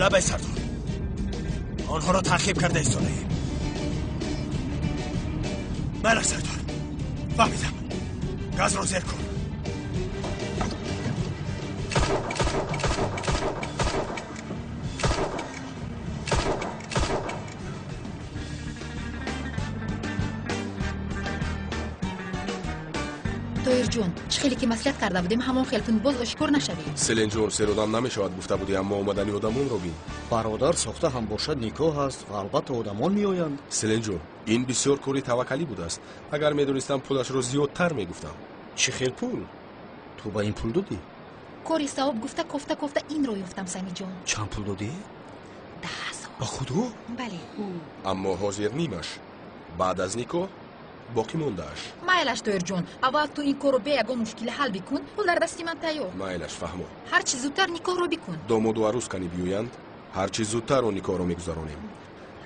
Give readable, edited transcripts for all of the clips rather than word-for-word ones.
Лабай сардор, онҳоро таъқиб карда истодаем. Майлаш сардор, фаҳмидам. Газро зер кун. Тоирҷон, чӣ хеле ки маслиҳат карда будем, ҳамон хел кун, боз ошкор нашавӣ. Селенҷон, серодам намешавад гуфта будӣ, аммо омадани одамонро бин. Бародар, сохта ҳам бошад никоҳ аст ва албатта одамон меоянд. Селенҷон, ин бисёр кори таваккалӣ будааст. Агар медонистам, пулашро зиёдтар мегуфтам. Чӣ хел пул? Ту ба ин пул додӣ? Кори савоб гуфта кофта кофта инро ёфтам, Самиҷон. Чанд пул додӣ? 10,000. Ба худо? Бале. Аммо ҳозир нимаш. Баъд аз никоҳ боқӣ мондааш. Майлаш, Тоирҷон, аввал ту ин корро бе ягон мушкилӣ ҳал бикун, пул дар дасти ман тайёр. Майлаш, фаҳмо. Ҳарчи зудтар никоҳро бикун. Домоду арӯс кани биёянд, ҳарчи зудтар он никоҳро мегузаронем.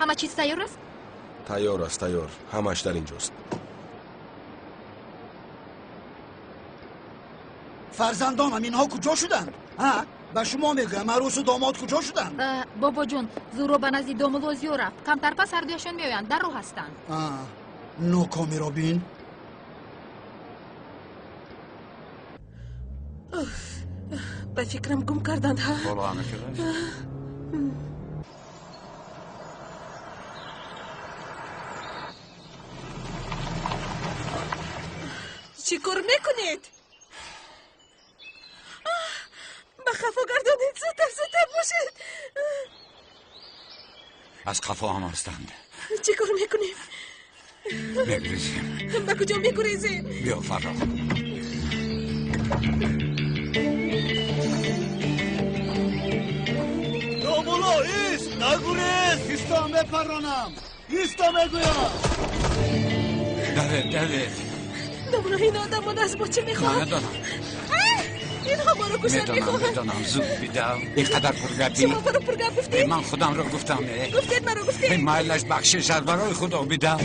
Ҳама чиз тайёр аст? Тайёр аст, тайёр. Ҳамааш дар инҷост. Фарзандонам, инҳо куҷо шуданд? Ҳа? Ба шумо мегӯям, арӯсу домод куҷо шуданд? Бобоҷон, Зуҳро ба назди домулло Зиё рафт. Камтар пас ҳардуяшон меоянд, дар роҳ ҳастанд. Нокомиро бин. Ба фикрам гум карданд, ҳа? Боло ҳама шудааст? Чӣ кор мекунед? Ба хафо гардонед, зудтар, зудтар бошед. Аз қафо ҳам ҳастанд. Чӣ кор мекунем? Мегурезем. Ба куҷо мегурезем? Биё, Фарроҳ. Домулло, ист, нагурез! Исто мепаронам, исто мегӯям. Давед, давед. Домулло, ин одамон аз мо чӣ мехоҳанд? Намедонам. Инҳо моро кушанд мехоҳанд. Медонам, зуд бидав. Ин қадар пургапӣ. Шумо маро пургап гуфтед? Ман худамро гуфтам. Гуфтед, маро гуфтед. Майлаш, бахшиш, аз барои худо бидав.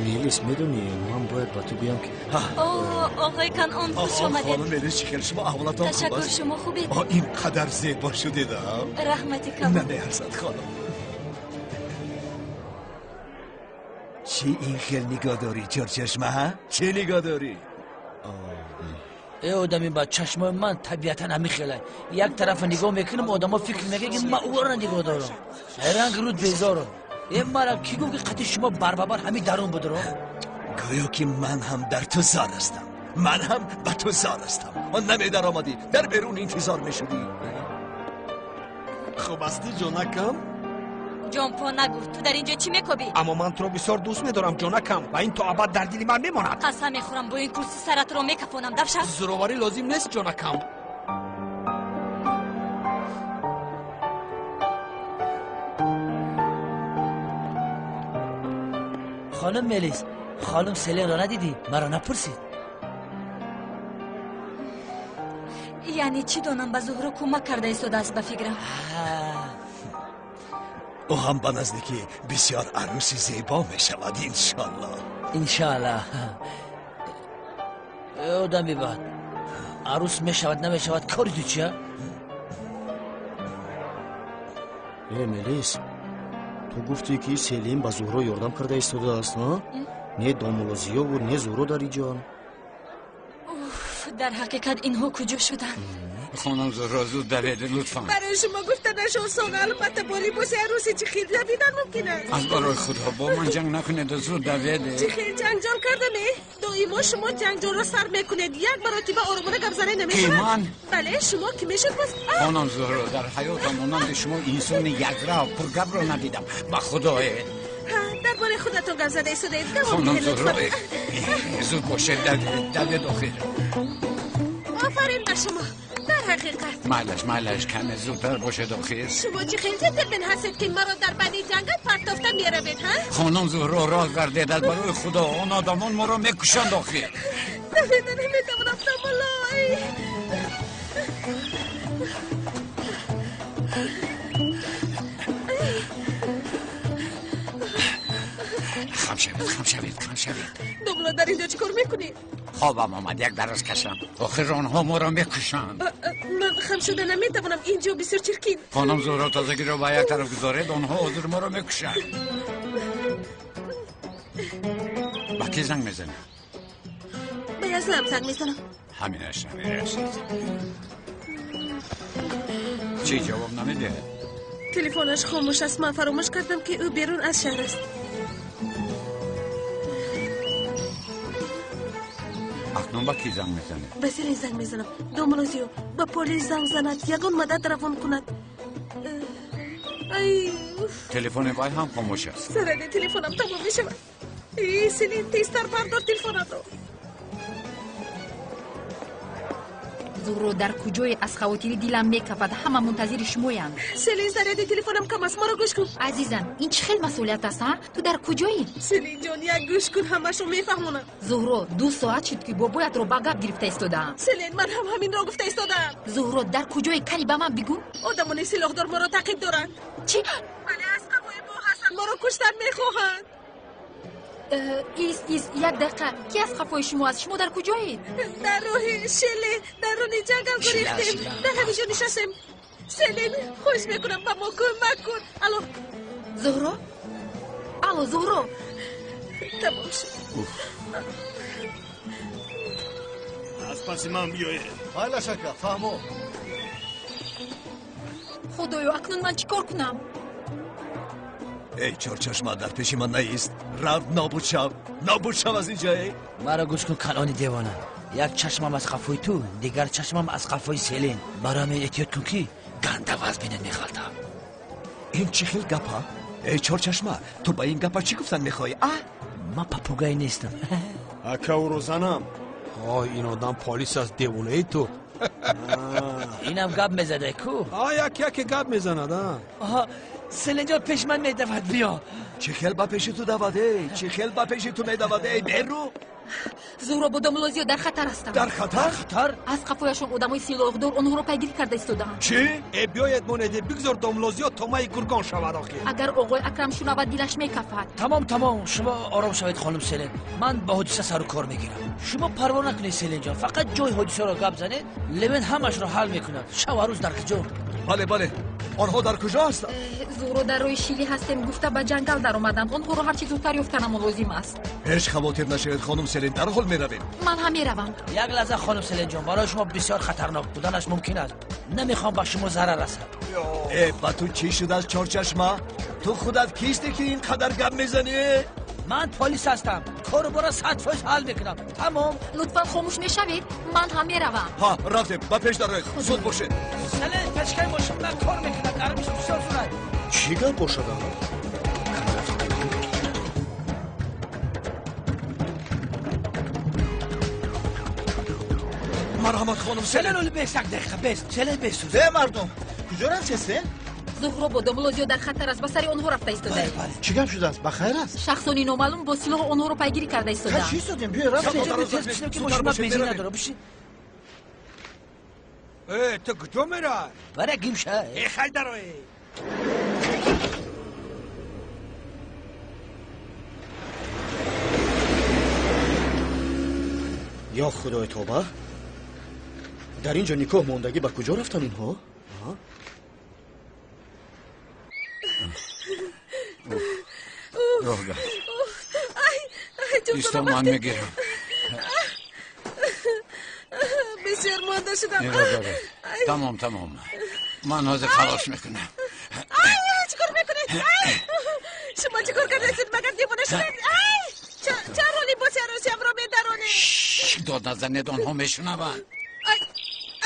Мелис, медонӣ, ман бояд ба ту гӯям ки оғои Канъон, хуш омадед. Хонум Мелис, чӣ хел шумо аҳволатон хуб аст? Ташаккур, шумо хубед? Ин қадар зебо шудед. Раҳмати калон. Намеарзад, хонум. Чӣ ин хел нигоҳ дорӣ, чорчашма, ҳа? Чӣ нигоҳ дорӣ? Э одами ба чашмои ман табиатан ҳамин хела. Як тарафа нигоҳ мекунам, одамо фикр мекунанд, ки ман ӯро нигоҳ дорам. Ранг руд безорам. Э мара кӣ гуфт, ки қати шумо барбабар ҳамин дарун будро? Гӯё ки ман ҳам дар ту зор ҳастам. Ман ҳам ба ту зор ҳастам. Он намедаромадӣ, дар берун интизор мешудӣ. Хуб ҳастӣ, ҷонакам? Ҷонпо нагӯ, ту дар инҷо чӣ мекобӣ? Аммо ман туро бисёр дӯст медорам, ҷонакам, ва ин то абад дар дили ман мемонад. Қасам мехӯрам, бо ин курсӣ саратро мекафонам, давшав. Зӯроварӣ лозим нест, ҷонакам. Хонум Мелис, хонум Селенро надидӣ? Маро напурсид. Яъне чӣ донам, ба Зуҳро кӯмак карда истодааст, ба фикрам. Ӯ ҳам ба наздикӣ бисёр арӯси зебо мешавад, иншоаллоҳ. Иншоаллоҳ. Э одами бад, арӯс мешавад намешавад, кори ту чия? Э Мелис, ту гуфтӣ, ки Селим ба Зуҳро ёрдам карда истодааст, а? Не домулло Зиёву не Зуҳро дар инҷоанд. Дар ҳақиқат инҳо куҷо шуданд? Хонум Зуҳро, зуд давед, лутфан. Барои шумо гуфтанаш осон, албатта бо либоси арӯсӣ чӣ хел давидан мумкин аст? Аз барои худо бо ман ҷанг накунед, зуд давед. Чӣ хел ҷанҷол кардам, э? Доимо шумо ҷанҷолро сар мекунед, як маротиба оромона гап занӣ намешавад. Ки ман? Бале, шумо ки мешуд боз. Хонум Зуҳро, дар ҳаётам монанди шумо инсони якрав пургапро надидам. Ба худое. Дар бораи худатон гап зада истодаед. Хонум Зуҳро, зуд бошед, давед, давед охир. Офарин ба шумо. Дар ҳақиқат. Майлаш, майлаш, каме зудтар бошед охир. Шумо чӣ хел ҷентлмен ҳастед, ки маро дар байни ҷангал партофта меравед, ҳа? Хонум Зуҳро, роҳ гардед, аз барои худо, он одамон моро мекушанд охир. Давида наметавонам, домулло. Хам шавед, хам шавед, хам шавед. Домла, дар инҷо чӣ кор мекунӣ? Хобам омад, як дароз кашам. Охир онҳо моро мекушанд. Ман хам шуда наметавонам, инҷо бисёр чиркин. Хонум Зуҳро, тозагиро ба як тараф гузоред, онҳо ҳозир моро мекушанд. Ба кӣ занг мезанӣ? Ба Язлам занг мезанам. Ҳаминаш намерасад. Чӣ ҷавоб намедиҳад? Телефонаш хомӯш аст. Ман фаромӯш кардам, ки ӯ берун аз шаҳр аст. Акнун ба кӣ занг мезанед? Ба Селин занг мезанам. Домла Зиё ба полис занг занад, ягон мадад равон кунад. Ай, уф. Телефони вай ҳам хомӯш аст. Заряди телефонам тамом мешавад. Эй, Селин, тезтар бардор телефонатро. Зуҳро, дар куҷое? Аз хавотирӣ дилам мекафад, ҳама мунтазири шумоянд. Селин, заряди телефонам кам аст, маро гӯш кун. Азизам, ин чӣ хел масъулият аст, а? Ту дар куҷоӣ? Селин ҷон, як гӯш кун, ҳамашро мефаҳмонам. Зуҳро, 2 соат шуд, ки бобоятро ба гап гирифта истодаам. Селин, ман ҳам ҳаминро гуфта истодаам. Зуҳро, дар куҷое? Кани ба ман бигӯ. Одамони силоҳдор моро таъқиб доранд. Чӣ? Бале, аз қафои мо ҳастанд, моро куштан мехоҳанд. Ист, ист, як дақиқа. Ки аз қафои шумо аст? Шумо дар куҷоед? Дар роҳи Шеле, дар рони ҷангал гурехтем, дар ҳамин ҷо нишастем. Селин, хоҳиш мекунам, ба мо кӯмак кун. Алло. Зуҳро, алло, Зуҳро. Тамом шуд. Аз паси ман биёед. Майлаш, ака, фаҳмо. Худоё, акнун ман чӣ кор кунам? Эй, чорчашма, дар пеши ман наист, рав, нобуд шав, нобуд шав аз инҷа, эй. Маро гӯш кун, калони девона. Як чашмам аз қафои ту, дигар чашмам аз қафои Селин. Барои ҳамин эҳтиёт кун, ки ганда вазбинат мехалтам. Ин чӣ хел гапа, эй чорчашма? Ту ба ин гапа чӣ гуфтан мехоҳӣ, а? Ман попугай нестам. Ака, ӯро занам. Ой, ин одам полис аст, девонаи ту. Инам гап мезадай ку. А, як яке гап мезанад, а. Селинҷон пеш ман медавад, биё. Чӣ хел ба пеши ту давад, эй? Чӣ хел ба пеши ту медавад, эй, беру? Зуҳро бо домла Зиё дар хатар ҳастанд. Дар хатар? Хатар? Аз қафояшон одамои силоҳдор онҳоро пайгирӣ карда истодаанд. Чӣ? Э, биёед, монеде, бигзор домла Зиё томаи гургон шавад охир. Агар оғои Акрам шунавад, дилаш мекафад. Тамом, тамом, шумо ором шавед, хонум Селин. Ман ба ҳодиса сару кор мегирам. Шумо парво накунед, Селинҷон, фақат ҷои ҳодисаро гап занед, Левен ҳамашро ҳал мекунад. Шав арӯз дар куҷо? Бале, бале, онҳо дар куҷо ҳастанд? Зуҳро, дар роҳи Шили ҳастем гуфта, ба ҷангал даромаданд. Онҳоро ҳарчи зудтар ёфтанамон лозим аст. Ҳеҷ хавотир нашавед, хонум Селин, дарҳол меравем. Ман ҳам меравам. Як лаҳза, хонум Селинҷон, барои шумо бисёр хатарнок буданаш мумкин аст. Намехоҳам ба шумо зарар расад. Э, ба ту чӣ шудааст, чорчашма? Ту худат кисте, ки ин қадар гап мезанӣ? Ман полис ҳастам, кору бора 100% ҳал мекунам, тамом. Лутфан хомӯш мешавед? Ман ҳам меравам. Ҳа, рафтем, ба пеш дароед, зуд бошед. Селин, печкаи мошин ман кор мекунад, гармиш бисёр зурад. Чӣ гап бошад? А? Марҳамат, хонум Селин. Селин. Оли бес, як дақиқа бес, Селин, бесӯз. Э, мардум, куҷо рафтесен? Зуҳро бо домла Зиё дар хатар аст, ба сари онҳо рафта истодаем. Чӣ гап шудааст, ба хайр аст? Шахсони номаълум бо силоҳ онҳоро пайгирӣ карда истодаанд. Чӣ истодем, биё, рафтем. Тез бишинем, ки мошин ман бензин надорам, бишин. Э, ту куҷо мерай? Бара гимша. Э, хай дарои. Ё худои тоба, дар ин ҷо никоҳ мондагӣ, ба куҷо рафтан инҳо? А? Роҳга. Ай, ай. Исто, ман мегирам. Бисёр монда шудам. Нигоҳ доред. Тамом, тамом, ман ҳозир халос мекунам. Ай, чӣ кор мекунед? Ай, шумо чӣ кор кардастед? Магар девона шудед? Ай, чаро либоси арӯсиамро медаронед? Дод назанед, онҳо мешунаванд. Ай,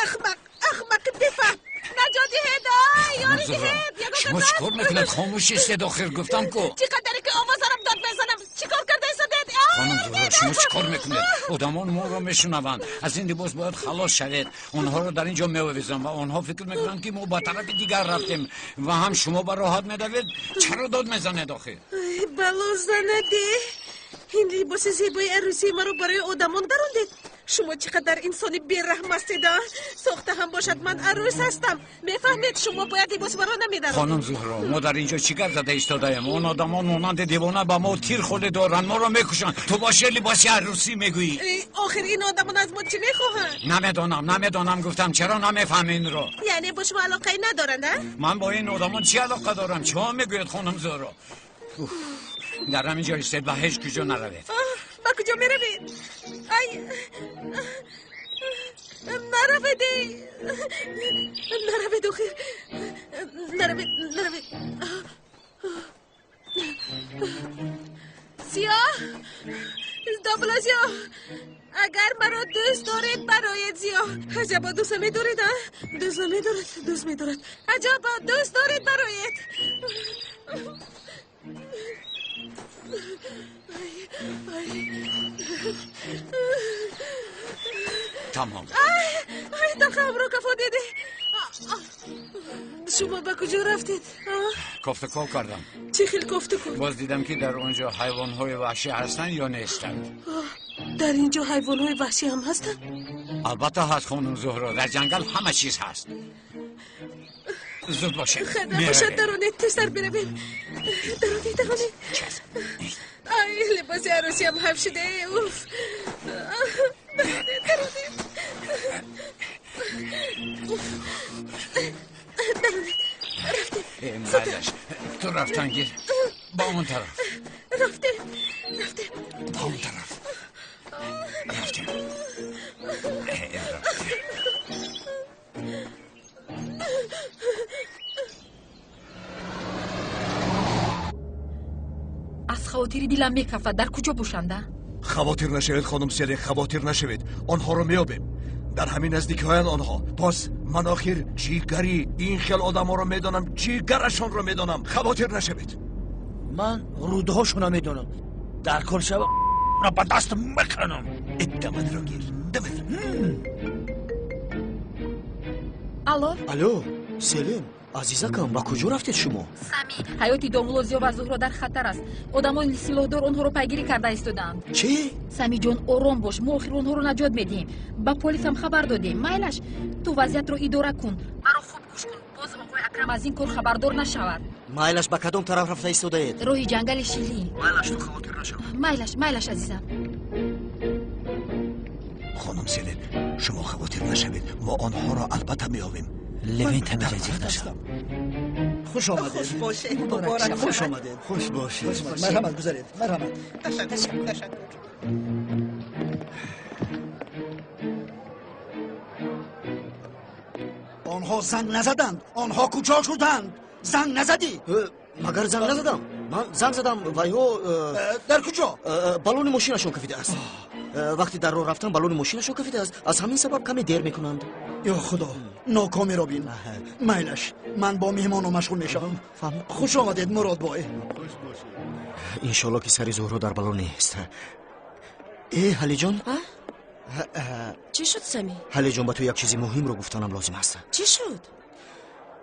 ахмақ, ахмақи бефаҳм, наҷот диҳед, ай, ёрӣ диҳед. Шумо чӣ кор мекунед? Хомӯш истед, охир гуфтам ку. Чӣ қадаре ки овозарам дод мезанам, чӣ кор карда истодед? Хонум Зуҳро, шумо чӣ кор мекунед? Одамон моро мешунаванд. Аз ин либос бояд халос шавед. Онҳоро дар ин ҷо меовезам ва онҳо фикр мекунанд, ки мо ба тарафи дигар рафтем ва ҳам шумо ба роҳат медавед. Чаро дод мезанед охир? Бало занаде, ин либоси зебои арӯсии маро барои одамон дарондед. Шумо чӣ қадар инсони бераҳм ҳастед, а? Сохта ҳам бошад, ман арӯс ҳастам. Мефаҳмед, шумо бояд либоси маро намедаронед. Хонум Зуҳро, мо дар инҷо чӣ гап зада истодаем? Он одамон монанди девона ба мо тир холӣ доранд, моро мекушанд. Ту боши либоси арӯсӣ мегӯӣ. Охир ин одамон аз мо чӣ мехоҳанд? Намедонам, намедонам, гуфтам, чаро намефаҳми инро? Яъне бо шумо алоқае надоранд, а? Ман бо ин одамон чӣ алоқа дорам? Чӣ мегӯед, хонум Зуҳро? Дар ҳамин ҷо истед ва ҳеҷ куҷо наравед. Ба куҷо меравед? Ай, наравед, наравед, охир наравед, наравед. Зиё, Домла Зиё, агар маро дӯст доред, бароед. Зиё, аҷабо дӯст намедоред, а? Дӯст намедорад, дӯст медорад. Аҷабо дӯст доред, бароед. Тамом. Ай, талхаамро кафо дидӣ. Шумо ба куҷо рафтед? Кофтуков кардам. Чӣ хел кофтуков? Боз дидам, ки дар он ҷо ҳайвонҳои ваҳшӣ ҳастанд ё нестанд. Дар ин ҷо ҳайвонҳои ваҳшӣ ҳам ҳастанд? Албатта ҳаст, хонум Зуҳро, дар ҷангал ҳама чиз ҳаст. Зуд бошед. Хайр набошад, даронед, тезтар биравем. Даронед, даронед. Ай, либоси арӯсиам ҳайф шуда. Уф, даронед, даронед, даронед. Рафтем. Майлаш, ту рафтан гир, ба он тараф. Рафтем, рафтем. Ба он тараф рафтем, рафтем. Аз хавотири дилам мекафад, дар куҷо бошанда? Хавотир нашавед, хонум Селин, хавотир нашавед, онҳоро меёбем. Дар ҳамин наздикиҳоянд онҳо. Боз ман охир ҷигари ин хел одаморо медонам, ҷигарашонро медонам. Хавотир нашавед. Ман рӯдаҳошонро медонам. Дар кор шава ба даст мекунам. Дамадро гир, дамадро. Алло. Алло, Селин, азизакам, ба куҷо рафтед шумо? Сами, ҳаёти домулло Зиё ва Зуҳро дар хатар аст. Одамони силоҳдор онҳоро пайгирӣ карда истодаанд. Чӣ? Самиҷон, ором бош, мо охир онҳоро наҷот медиҳем. Ба полисам хабар додем. Майлаш, ту вазъиятро идора кун. Маро хуб гӯш кун, боз оқои Акрам аз ин кор хабардор нашавад. Майлаш, ба кадом тараф рафта истодаед? Роҳи ҷангали Шилӣ. Майлаш, ту хавотир нашав. Майлаш, майлаш, азизам. Хонум Селин, шумо хавотир нашавед, мо онҳоро албатта меёбем. Левин тамиҷа ҷиғ нашав. Хуш омадед. Хуш бошед, муборак. Хуш омадед. Хуш бошед. Марҳамат, гузаред, марҳамат. Ташаккур, ташаккур. Онҳо занг назаданд. Онҳо куҷо шуданд? Занг назадӣ? Магар занг назадам? Ман занг задам, вайҳо Дар куҷо? Балони мошинашон кафидааст. Вақте дар роҳ рафтам, балони мошинашон кафидааст, аз ҳамин сабаб каме дер мекунанд. Ё худо, нокомиро бин. Майлаш, ман бо меҳмоно машғул мешавам. Хуш омадед, Муродбой. Иншолло, ки сари Зуҳро дар бало нест. Э, Ҳалиҷон. Чӣ шуд, Сами? Ҳалиҷон, ба ту як чизи муҳимро гуфтанам лозим аст. Чӣ шуд?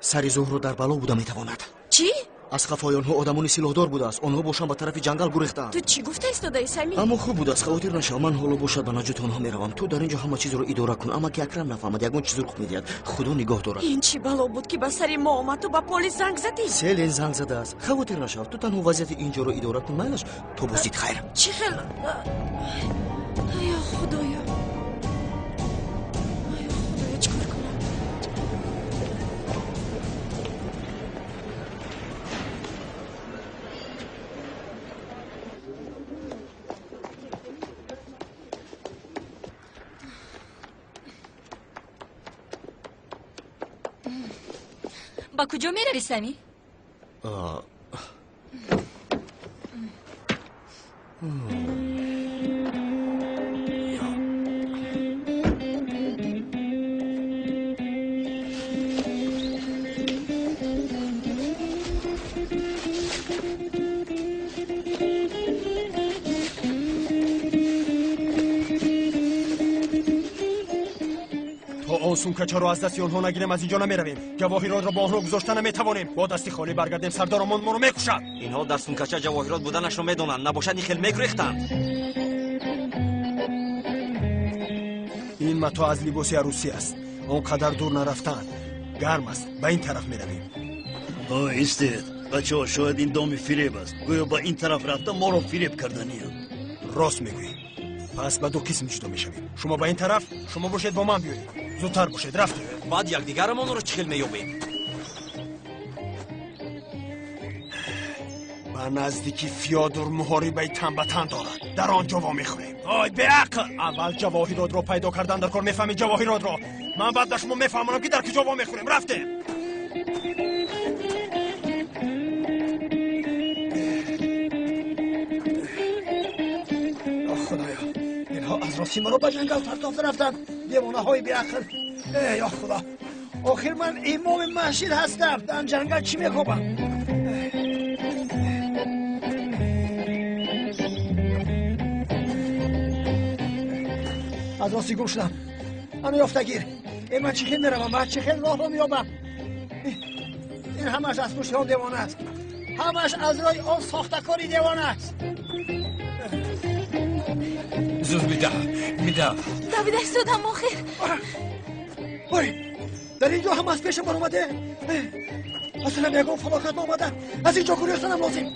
Сари Зуҳро дар бало буда метавонад. Чӣ? Аз хафои онҳо одамони силоҳдор будааст, онҳо бошанд ба тарафи ҷангал гурехтаанд. Ту чӣ гуфта истодаӣ, Сами? Аммо хуб будааст, хавотир нашав. Ман ҳоло бошад ба наҷоти онҳо меравам. Ту дар ин ҷо ҳама чизро идора кун, аммо ки Акрам нафаҳмад, ягон чиз рух медиҳад, худо нигоҳ дорад. Ин чӣ бало буд, ки ба сари мо омад? Ту ба полис занг задӣ? Селин занг задааст. Хавотир нашав, ту танҳо вазъияти ин ҷоро идора кун. Майлаш, то боздид, хайр. Чӣ хел? Ё худоё, ё худоё, чӣ кор кунам? Ба куҷо меравӣ, Сами? То он сумкачаро аз дасти онҳо нагирем, аз инҷо намеравем. Ҷавоҳиротро бо онҳо гузошта наметавонем. Бо дасти холӣ баргардем, сардоромон моро мекушад. Инҳо дар сумкача ҷавоҳирот буданашро медонанд, набошад ин хел мегурехтанд. Матоъ аз либоси арӯсӣ аст. Он қадар дур нарафтаанд. Гарм аст, ба ин тараф меравем. Истед, бачаҳо, шояд ин доми фиреб аст. Гӯё ба ин тараф рафта моро фиреб карданиям. Рост мегӯӣ. Пас ба ду қисм ҷудо мешавем. Шумо ба ин тараф, шумо бошед бо ман биёед. Зудтар бошед, рафтем. Баъд якдигарамонро чӣ хел меёбем? Ба наздики Фёдор муҳорибаи тан ба тан дорад. Дар он ҷо вомехӯрем. Ой, беақл! Аввал ҷавоҳиротро пайдо кардан дар кор, мефаҳмӣ ҷавоҳиротро? Ман баъд ба шумо мефаҳмонам, ки дар куҷо вомехӯрем. Рафтем. Худоё, инҳо аз рости маро ба ҷангал партофта рафтанд. Девонаҳои беақл. Эй худо, охир ман имоми масҷид ҳастам. Дар ҷангал чӣ мекобам? Аз рости гум шудам. Ана ёфтагир. Э, ман чӣ хел меравам? Ман чӣ хел роҳро меёбам? Ин ҳамаш аз пушти он девона аст. Ҳамаш аз роҳи он сохтакори девона аст. Зуд бидаҳ, бидаҳ. Давида истодам охир. Ой, дар ин ҷо ҳам аз пешам баромаде. Аслан ягон фалокат омада. Аз ин ҷо гурехтанам лозим.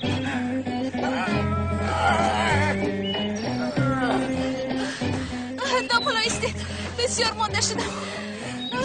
Домулло, истед, бисёр монда шудам.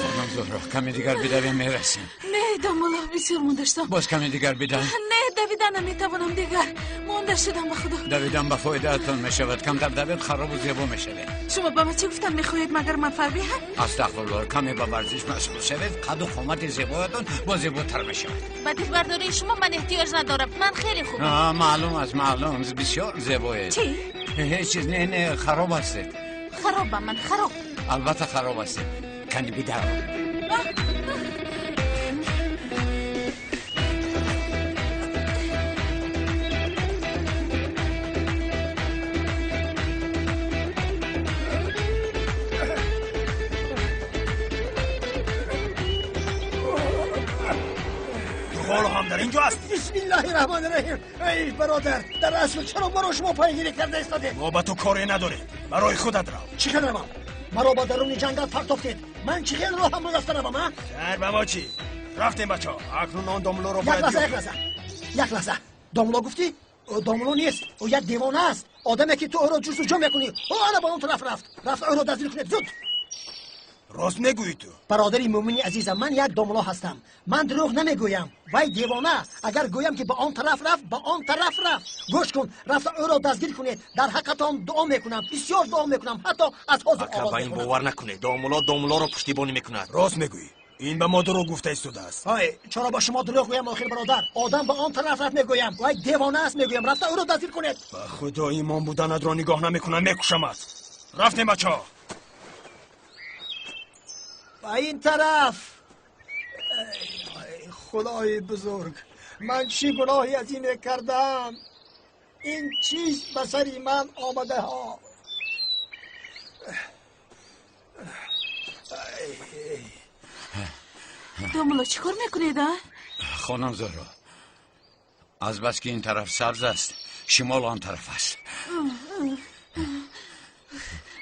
Хонум Зуҳро, каме дигар бидавем, мерасем. Не, домулло, бисёр монда шудам. Боз каме дигар бидав. Не, давида наметавонам дигар. Монда шудам, ба худо. Давидан ба фоидаатон мешавад. Камтар давед, харобу зебо мешавед. Шумо ба ман чӣ гуфтан мехоҳед, магар ман фарбиҳам? Астағфируллоҳ, каме ба варзиш машғул шавед, қаду қомати зебоятон боз зеботар мешавад. Ба дилбардории шумо ман эҳтиёҷ надорам. Ман хеле хубам. Маълум аст, маълум. Бисёр зебоед. Чӣ? Ҳеҷ чиз. Не, не, хароб ҳастед. Харобам ман, хароб. Албатта хароб ҳастед. Кани бидар. Ҳоло ҳам дар ин ҷо ҳастӣ. Бисмиллаҳи раҳмони раҳим. Эй бародар, дар асл чаро маро шумо пайгирӣ карда истодед? Мо ба ту коре надорем. Барои худат рав. Чӣ хел равам? Маро ба даруни ҷангал партофтед. Ман чӣ хел роҳамро рафта равам, а? Хайр, ба мо чӣ? Рафтем, бачаҳо. Акнун он домлоро бояд. Як лаҳза, як лаҳза. Як лаҳза. Домло гуфтӣ? Домло нест. Ӯ як девона аст. Одаме ки ту ӯро ҷустуҷӯ мекунӣ. Ӯ ана ба он тараф рафт. Рафта ӯро дастгир кунед, зуд. Рост мегӯӣ ту? Бародари мӯмини азизам, ман як домло ҳастам. Ман дурӯғ намегӯям. Вай девона. Агар гӯям ки ба он тараф рафт, ба он тараф рафт. Гӯш кун, рафта ӯро дастгир кунед. Дар ҳаққатон дуо мекунам, бисёр дуо мекунам, ҳатто аз ҳозир оғоз. Ака, ба ин бовар накунед. Домло домлоро пуштибонӣ мекунад. Рост мегӯӣ. Ин ба мо дурӯғ гуфта истодааст. Ой, чаро ба шумо дурӯғ гӯям охир, бародар? Одам ба он тараф рафт мегӯям. Вай девона аст мегӯям. Рафта ӯро дастгир кунед. Ба худо имон буданатро нигоҳ намекунам, мекушамат. Рафтем, бачаҳо. Ба ин тараф. Эй худои бузург, ман чӣ гуноҳи азиме кардам? Ин чиз ба сари ман омадаҳо. Домулло, чӣ кор мекунед, а? Хонум Зуҳро, азбаски ин тараф сабз аст, шимол он тараф аст.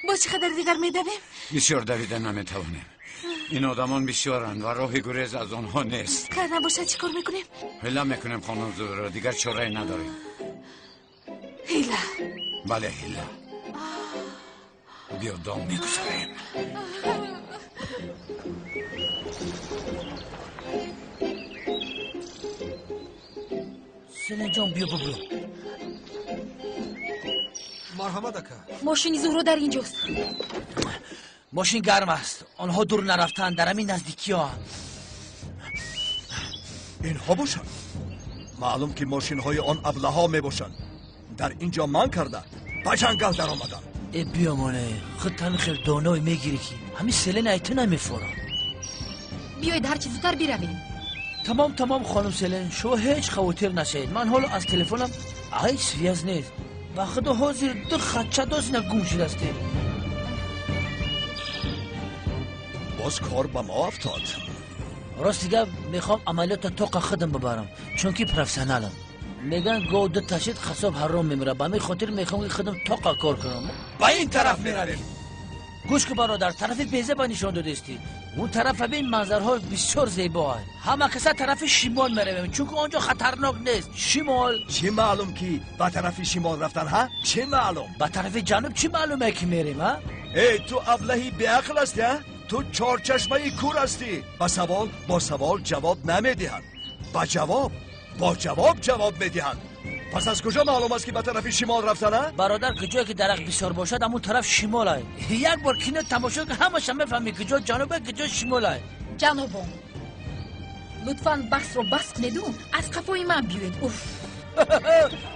Боз чӣ қадар дигар медавем? Бисёр давида наметавонем. Ин одамон бисёранд ва роҳи гурез аз онҳо нест. Хайр набошад, чӣ кор мекунем? Ҳила мекунем, хонум Зуҳро, дигар чорае надорем. Ҳила? Бале, ҳила. Биё, дом мегузорем. Селенҷон, биё бубру. Марҳамат, ака. Мошини Зуҳро дар ин ҷост. Мошин гарм аст. Онҳо дур нарафтанд, дар ҳамин наздикиҳо. Инҳо бошанд. Маълум ки мошинҳои он аблаҳо мебошанд. Дар ин ҷо ман карда ба ҷангал даромадам. Э, биёмоне, худ ҳамин хел доное мегирӣ ки ҳамин селен ай ту намефорам. Биёед ҳарчи зудтар биравем. Тамом, тамом, хонум Селен, шумо ҳеҷ хавотир нашавед. Ман ҳоло аз телефонам ҳеҷ связ нест. Ба худо ҳозир ду хатча дозина гум шудастем. Боз кор ба мо афтод. Рости гап, мехоҳам амалиётро тоқа худам бибарам, чунки профессионалам. Мегӯянд гов ду ташид қассоб ҳаром мемирад. Ба ҳамин хотир мехоҳам ки худам тоқа кор кунам. Ба ин тараф меравем. Гӯш кун бародар, тарафи безаба нишон додистӣ. Он тарафа бин, манзарҳо бисёр зебоанд. Ҳама каса тарафи шимол меравем, чунки он ҷо хатарнок нест. Шимол. Чӣ маълум ки ба тарафи шимол рафтан, ҳа? Чӣ маълум? Ба тарафи ҷануб чӣ маълуме ки мерем, ҳа? Эй, ту аблаҳи беақл ҳастӣ, ҳа? Ту чорчашмаи кур ҳастӣ. Ба савол бо савол ҷавоб намедиҳанд. Ба ҷавоб бо ҷавоб ҷавоб медиҳанд. Пас аз куҷо маълум аст ки ба тарафи шимол рафтан, а? Бародар, куҷое ки дарахт бисёр бошад, ҳамон тараф шимол ай. Як бор кино тамошо кун, ҳамаша мефаҳмӣ куҷо ҷануб, куҷо шимол ай. Ҷанобон, лутфан баҳсро бас кунеду аз қафои ман биёед. Уф!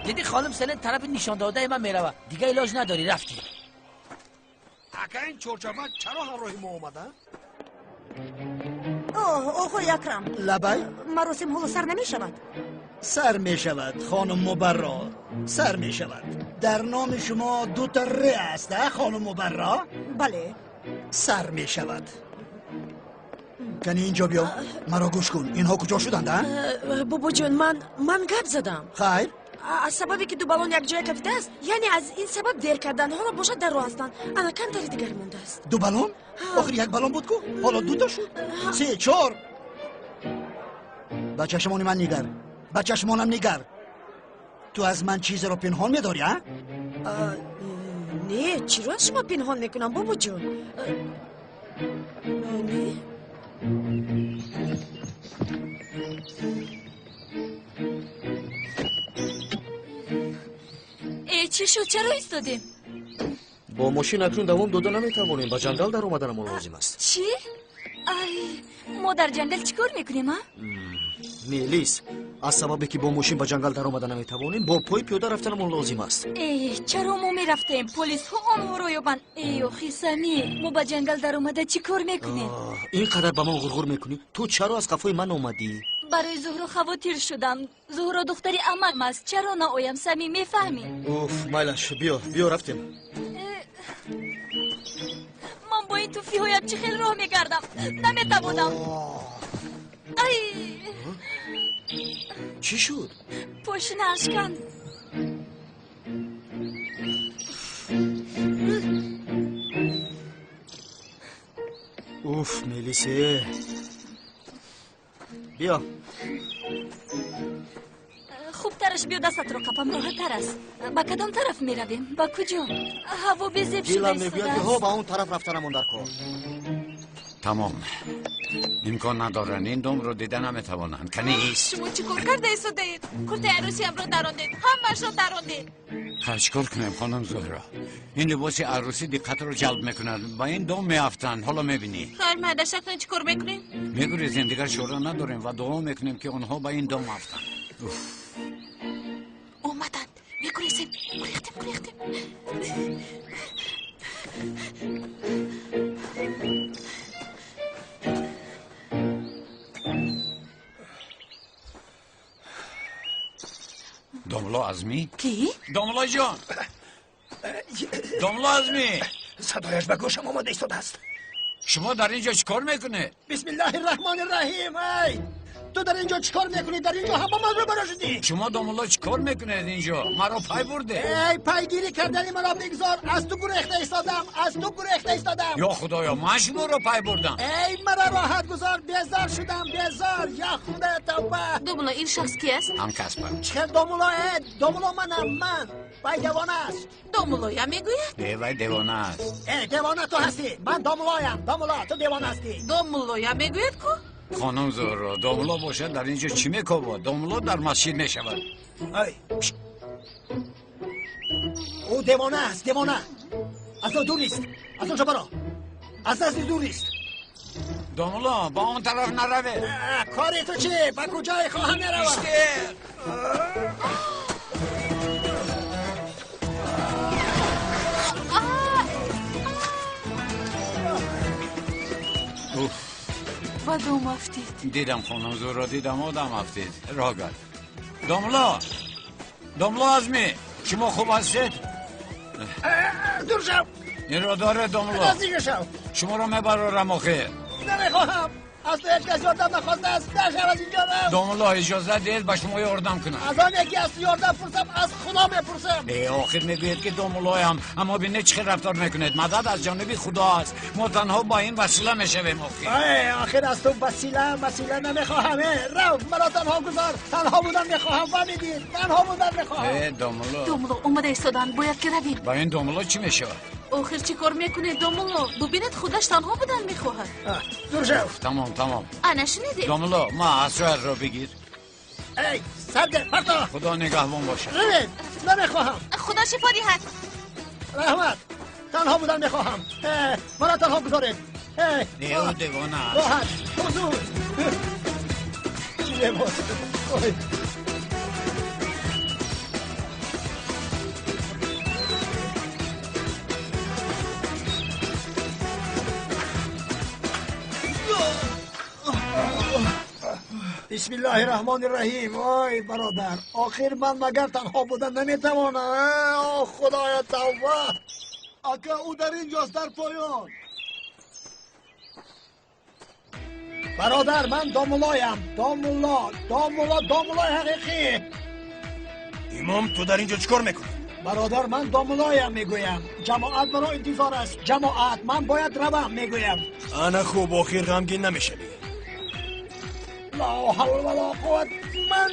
Дидӣ, хонум Селин тарафи нишондодаи ман меравад. Дигар илоҷ надорӣ, рафтӣ. Ака, ин чорчашма чаро ҳамроҳи мо омада? Оҳ, оғои Акрам. Лабай. Маросим ҳоло сар намешавад? Сар мешавад, хонум Мубарро, сар мешавад. Дар номи шумо дута р аст, а, хонум Мубарро? Бале. Сар мешавад. Кани инҷо биё, маро гӯш кун. Инҳо куҷо шуданд, а? Бобоҷон, ман гап задам. Хайр. Аз сабабе ки ду баллон якҷоя кафидааст, яъне аз ин сабаб дер карданд. Ҳоло бошад дар роҳ ҳастанд. Ана камтари дигар мондааст. Ду баллон? Охир як баллон буд ку, ҳоло дута шуд. Се, чор. Ба чашмони ман нигар. Ба чашмонам нигар. Ту аз ман чизеро пинҳон медорӣ, а? Не, чиро аз шумо пинҳон мекунам, бобоҷон? Не. Э, чӣ шуд? Чаро истодем? Бо мошин акнун давом дода наметавонем. Ба ҷангал даромаданамон лозим аст. Чӣ? Ай, мо дар ҷангал чӣ кор мекунем, а? Мелис, аз сабабе ки бо мошин ба ҷангал даромада наметавонем, бо пои пиёда рафтанамон лозим аст. Э, чаро мо мерафтем? Полисҳо онҳоро ёбанд. Э, охи Сами, мо ба ҷангал даромада чӣ кор мекунем? Ин қадар ба ман ғурғур мекунӣ? Ту чаро аз қафои ман омадӣ? Барои Зуҳро хавотир шудам. Зуҳро духтари амакам аст. Чаро наоям, Сами, мефаҳмӣ? Уф, майлаш, биё, биё рафтем. Ман бо ин туфлиҳоям чӣ хел роҳ мекардам? Наметавонам. Ай! Чӣ шуд? Пошина ашканд. Уф, Мелисе. Биё. Хубтараш биё дастатро қапам, роҳаттар аст. Ба кадом тараф меравем? Ба куҷо? Ҳаво безеб шуда Дилам мегӯяд ки ҳо истодааст. ба он тараф рафтанамон дар кор. Тамом. Имкон надоранд, ин домро дида наметавонанд. Кани ист. Шумо чӣ кор карда истодаед? Куртаи арӯсиамро дарондед, ҳамаашро дарондед. Хайр, чӣ кор кунем, хонум Зуҳро? Ин либоси арӯсӣ диққатро ҷалб мекунад. Ба ин дом меафтанд, ҳоло мебинӣ. Хайр, майдаш, акнун чӣ кор мекунем? Мегурезем, дигар чора надорем ва дуо мекунем ки онҳо ба ин дом афтанд. Уф. Омаданд. Мегурезем. Гурехтем, гурехтем. Домло Азмӣ? Кӣ? Домлоҷон! Домло Азмӣ! Садояш ба гӯшам омада истодааст. Шумо дар ин ҷо чӣ кор мекунед? Бисмиллаҳи раҳмони раҳим. Ай, ту дар ин ҷо чӣ кор мекунӣ? Дар ин ҷо ҳама ман рӯбаро шудӣ. Шумо домло чӣ кор мекунед ин ҷо? Маро пай бурдед. Эй, пайгирӣ кардани маро бигзор. Аз ту гурехта истодам, аз ту гурехта истодам. Ё худоё, ман шуморо пай бурдам. Эй, маро роҳат гузор, безор шудам, безор. Я худо, тавба. Домулло, ин шахс ки аст? Ҳамкасбам. Чӣ хел домулло? Э, домулло манам, ман. Вай девона аст. Домуллоя мегӯяд? Э, вай девона аст. Э, девона ту ҳастӣ. Ман домуллоям, домулло, ту девона ҳастӣ. Домуллоя мегӯяд ку? Хонум Зуҳро, домулло бошад дар ин ҷо чӣ мекобад? Домулло дар масҷид мешавад. Ай, ӯ девона аст, девона. Аз он дур ист, аз он ҷо баро, аз назди дур ист. Домулло, ба он тараф наравед. Кори ту чӣ? Ба куҷое хоҳам меравам? Истед! Уф. Ба дом афтид. Дидам, хонум Зуҳро, дидам, одам афтид. Роҳ гард. Домулло! Домулло Азмӣ, шумо хуб ҳастед? Дур шав. Инро доред, домулло. Наздик шав. Шуморо мебарорам охир. Намехоҳам. Аз ту ҳеҷ кас ёрдам нахостааст. Нашав аз инҷо рав. Домулло, иҷоза диҳед ба шумо ёрдам кунам. Аз он яке аз ту ёрдам пурсам, аз Худо мепурсам. Охир мегӯед ки домуллоям, аммо бинед чӣ хел рафтор мекунед. Мадад аз ҷониби Худо аст. Мо танҳо ба ин васила мешавем. Охир охир аз ту васила намехоҳам. Рав, маро танҳо гузор. Танҳо будан мехоҳам. Фаҳмидӣ? Танҳо будан мехоҳам. Домулло, домулло омада истоданд, бояд ки равем. Ба ин домулло чӣ мешавад? Охир чӣ кор мекунед, домулло? Бубинед, худаш танҳо будан мехоҳад. Дур шав. Тамом, тамом. Ана шунидед? Домулло, ма асоятро бигир. Эй, сарде, парто. Худо нигаҳбон бошад. Равед, намехоҳам. Худо шифо диҳад. Раҳмат. Танҳо будан мехоҳам. Маро танҳо гузоред. Не, ӯ девона аст. Роҳат, ҳузур. Чӣ либос. Ой. Бисмиллаҳи раҳмони раҳим. Ой бародар, охир ман магар танҳо будан наметавонам? О Худоё, тавба. Ака, ӯ дар инҷост, дар поён. Бародар, ман домуллоям. Домулло, домулло, домуллои ҳақиқӣ. Имом, ту дар инҷо чӣ кор мекунӣ? Бародар, ман домуллоям мегӯям. Ҷамоат маро интизор аст. Ҷамоат, ман бояд равам мегӯям. Ана хуб, охир ғамгин намешавӣ. لا حول ولا قوة. من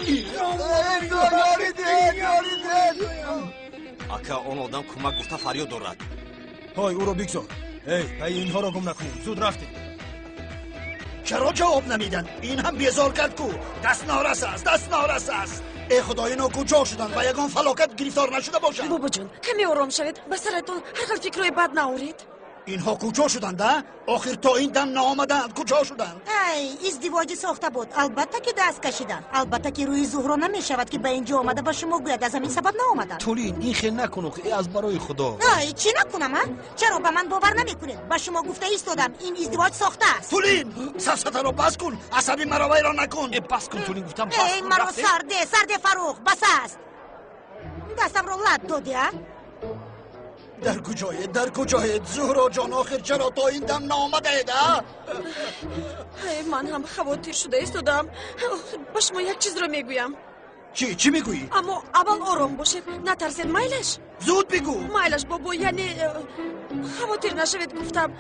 Ака, он одам кӯмак гуфта фарёд дорад. Ҳой, ӯро бигзор. Эй, ҳай, инҳоро гум накунем. Зуд рафтем. Чаро ҷавоб намедиҳанд? Ин ҳам безор кард ку. Даст норас аст, даст норас аст. Э Худо, ино куҷо шуданд? Ба ягон фалокат гирифтор нашуда бошанд? Бобоҷон, каме ором шавед. Ба саратон ҳар хел фикрҳои бад наоред. Инҳо куҷо шуданд, а? Охир то ин дам наомаданд. Куҷо шуданд? Ай, издивоҷи сохта буд. Албатта ки даст кашиданд. Албатта ки рӯи Зуҳро намешавад ки ба инҷо омада ба шумо гӯяд. Аз ҳамин сабаб наомаданд. Тулин, ин хел накун, аз барои Худо. Ай, чӣ накунам, а? Чаро ба ман бовар намекунед? Ба шумо гуфта истодам, ин издивоҷ сохта аст. Тулин, сафсатаро бас кун. Асаби маро вайрон накун. Бас кун, Тулин, гуфтам бас кун. Эй, маро сарде, сарде Фарух, бас аст. Дастамро лат доди, а? Дар куҷоед, дар куҷоед? Зуҳро ҷон, охир чаро то ин дам наомадаед, а? Ман ҳам хавотир шуда истодам. Ба шумо як чизро мегӯям. Чӣ, чӣ мегӯӣ? Аммо аввал ором бошед, натарсед, майлаш? Зуд бигӯ. Майлаш, бобо, яъне хавотир нашавед, гуфтам.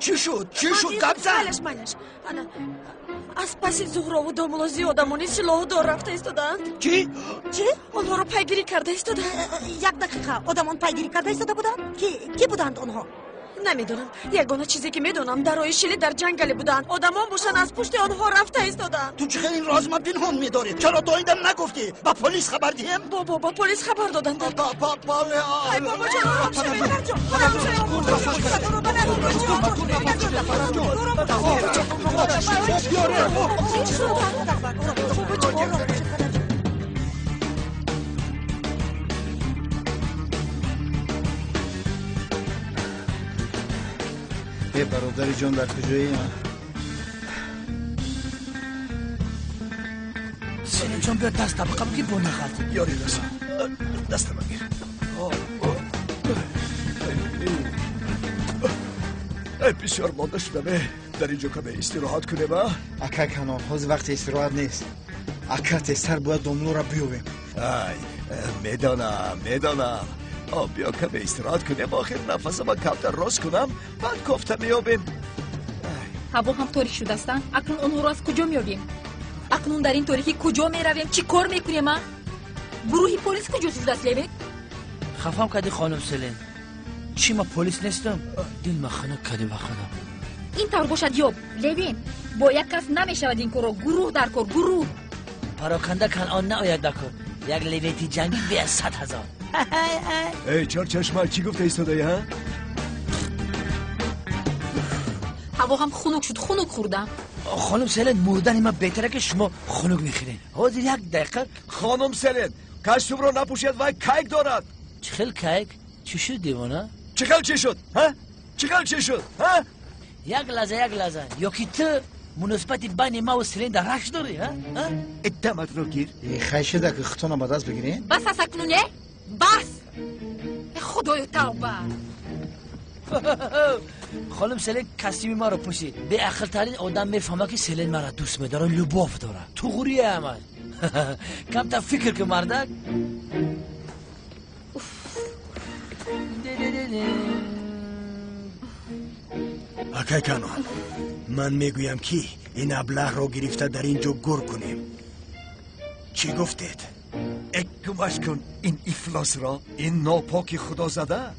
Чӣ шуд, чӣ шуд? Гап зан. Майлаш, майлаш. Ана, аз паси Зуҳрову домулло одамони силоҳдор рафта истоданд. Чӣ? Чӣ? Онҳоро пайгирӣ карда истоданд. Як дақиқа, одамон пайгирӣ карда истода буданд? Кӣ буданд онҳо? Намедонам. Ягона чизе ки медонам, дар роҳи шилӣ дар ҷангале буданд. Одамон бошанд аз пушти онҳо рафта истоданд. Ту чӣ хел ин розма пинҳон медорӣ? Чаро то ин дам нагуфтӣ? Ба полис хабар диҳем? Бобо, ба полис хабар доданд. Ай, бобоҷон, ором шавед. Ором шавед. Э бародари ҷон, дар куҷоӣ? Селимҷон, биё даст табақа бигир, бо нағалт. Ёри расон, дастама гир. Э, бисёр монда шудам. Дар инҷо каме истироҳат кунем, а? Ака Канон, ҳозир вақти истироҳат нест. Ака, тезтар бояд домлоро биёбем. Ай, медонам, медонам. Биё каме истироҳат кунем, охир нафасама камтар рост кунам, баъд кофта меёбем. Ҳаво ҳам торик шудааст. Акнун онҳоро аз куҷо меёбем? Акнун дар ин торикӣ куҷо меравем? Чӣ кор мекунем, а? Гурӯҳи полис куҷо шудааст, Левин? Хафам кардӣ, хонум Селин. Чӣ, ман полис нестам? Дил ма хунук кардӣ ба худо. Ин тавр бошад, ёб Левин, бо як кас намешавад ин корро. Гурӯҳ дар кор, гурӯҳ. Пароканда Канъон наояд ба кор. Як левети ҷангӣ бе 100 000. Эй, чорчашма, чӣ гуфта истодаӣ, ҳа? Ҳаво ҳам хунук шуд, хунук хӯрдам. Хонум Селен, мурдани ман беҳтара ки шумо хунук мехӯред. Ҳозир як дақиқа. Хонум Селен, костюмро напӯшед, вай кайк дорад. Чӣ хел кайк? Чӣ шуд, девона? Чӣ хел чӣ шуд, ҳа? Чӣ хел чӣ шуд, ҳа? Як лаҳза, як лаҳза. Ё ки ту муносибати байни ма ва Селен дар рашк дорӣ, ҳа? Даматро гир. Хай шуда ки хутона ба даст бигирем. Бас аст акнун, э? Бас! Худоё, тавба! Хонум Селин костюми маро пӯшид. Беақлтарин одам мефаҳмад, ки Селин маро дӯст медорад, любовь дорад. Туғрия ҳамаш. Камтар фикр кун, мардак. Акай Канон, ман мегӯям, ки ин аблаҳро гирифта дар ин ҷо гур кунем. Чӣ гуфтед? Гумаш кун ин ифлосро, ин нопоки худозада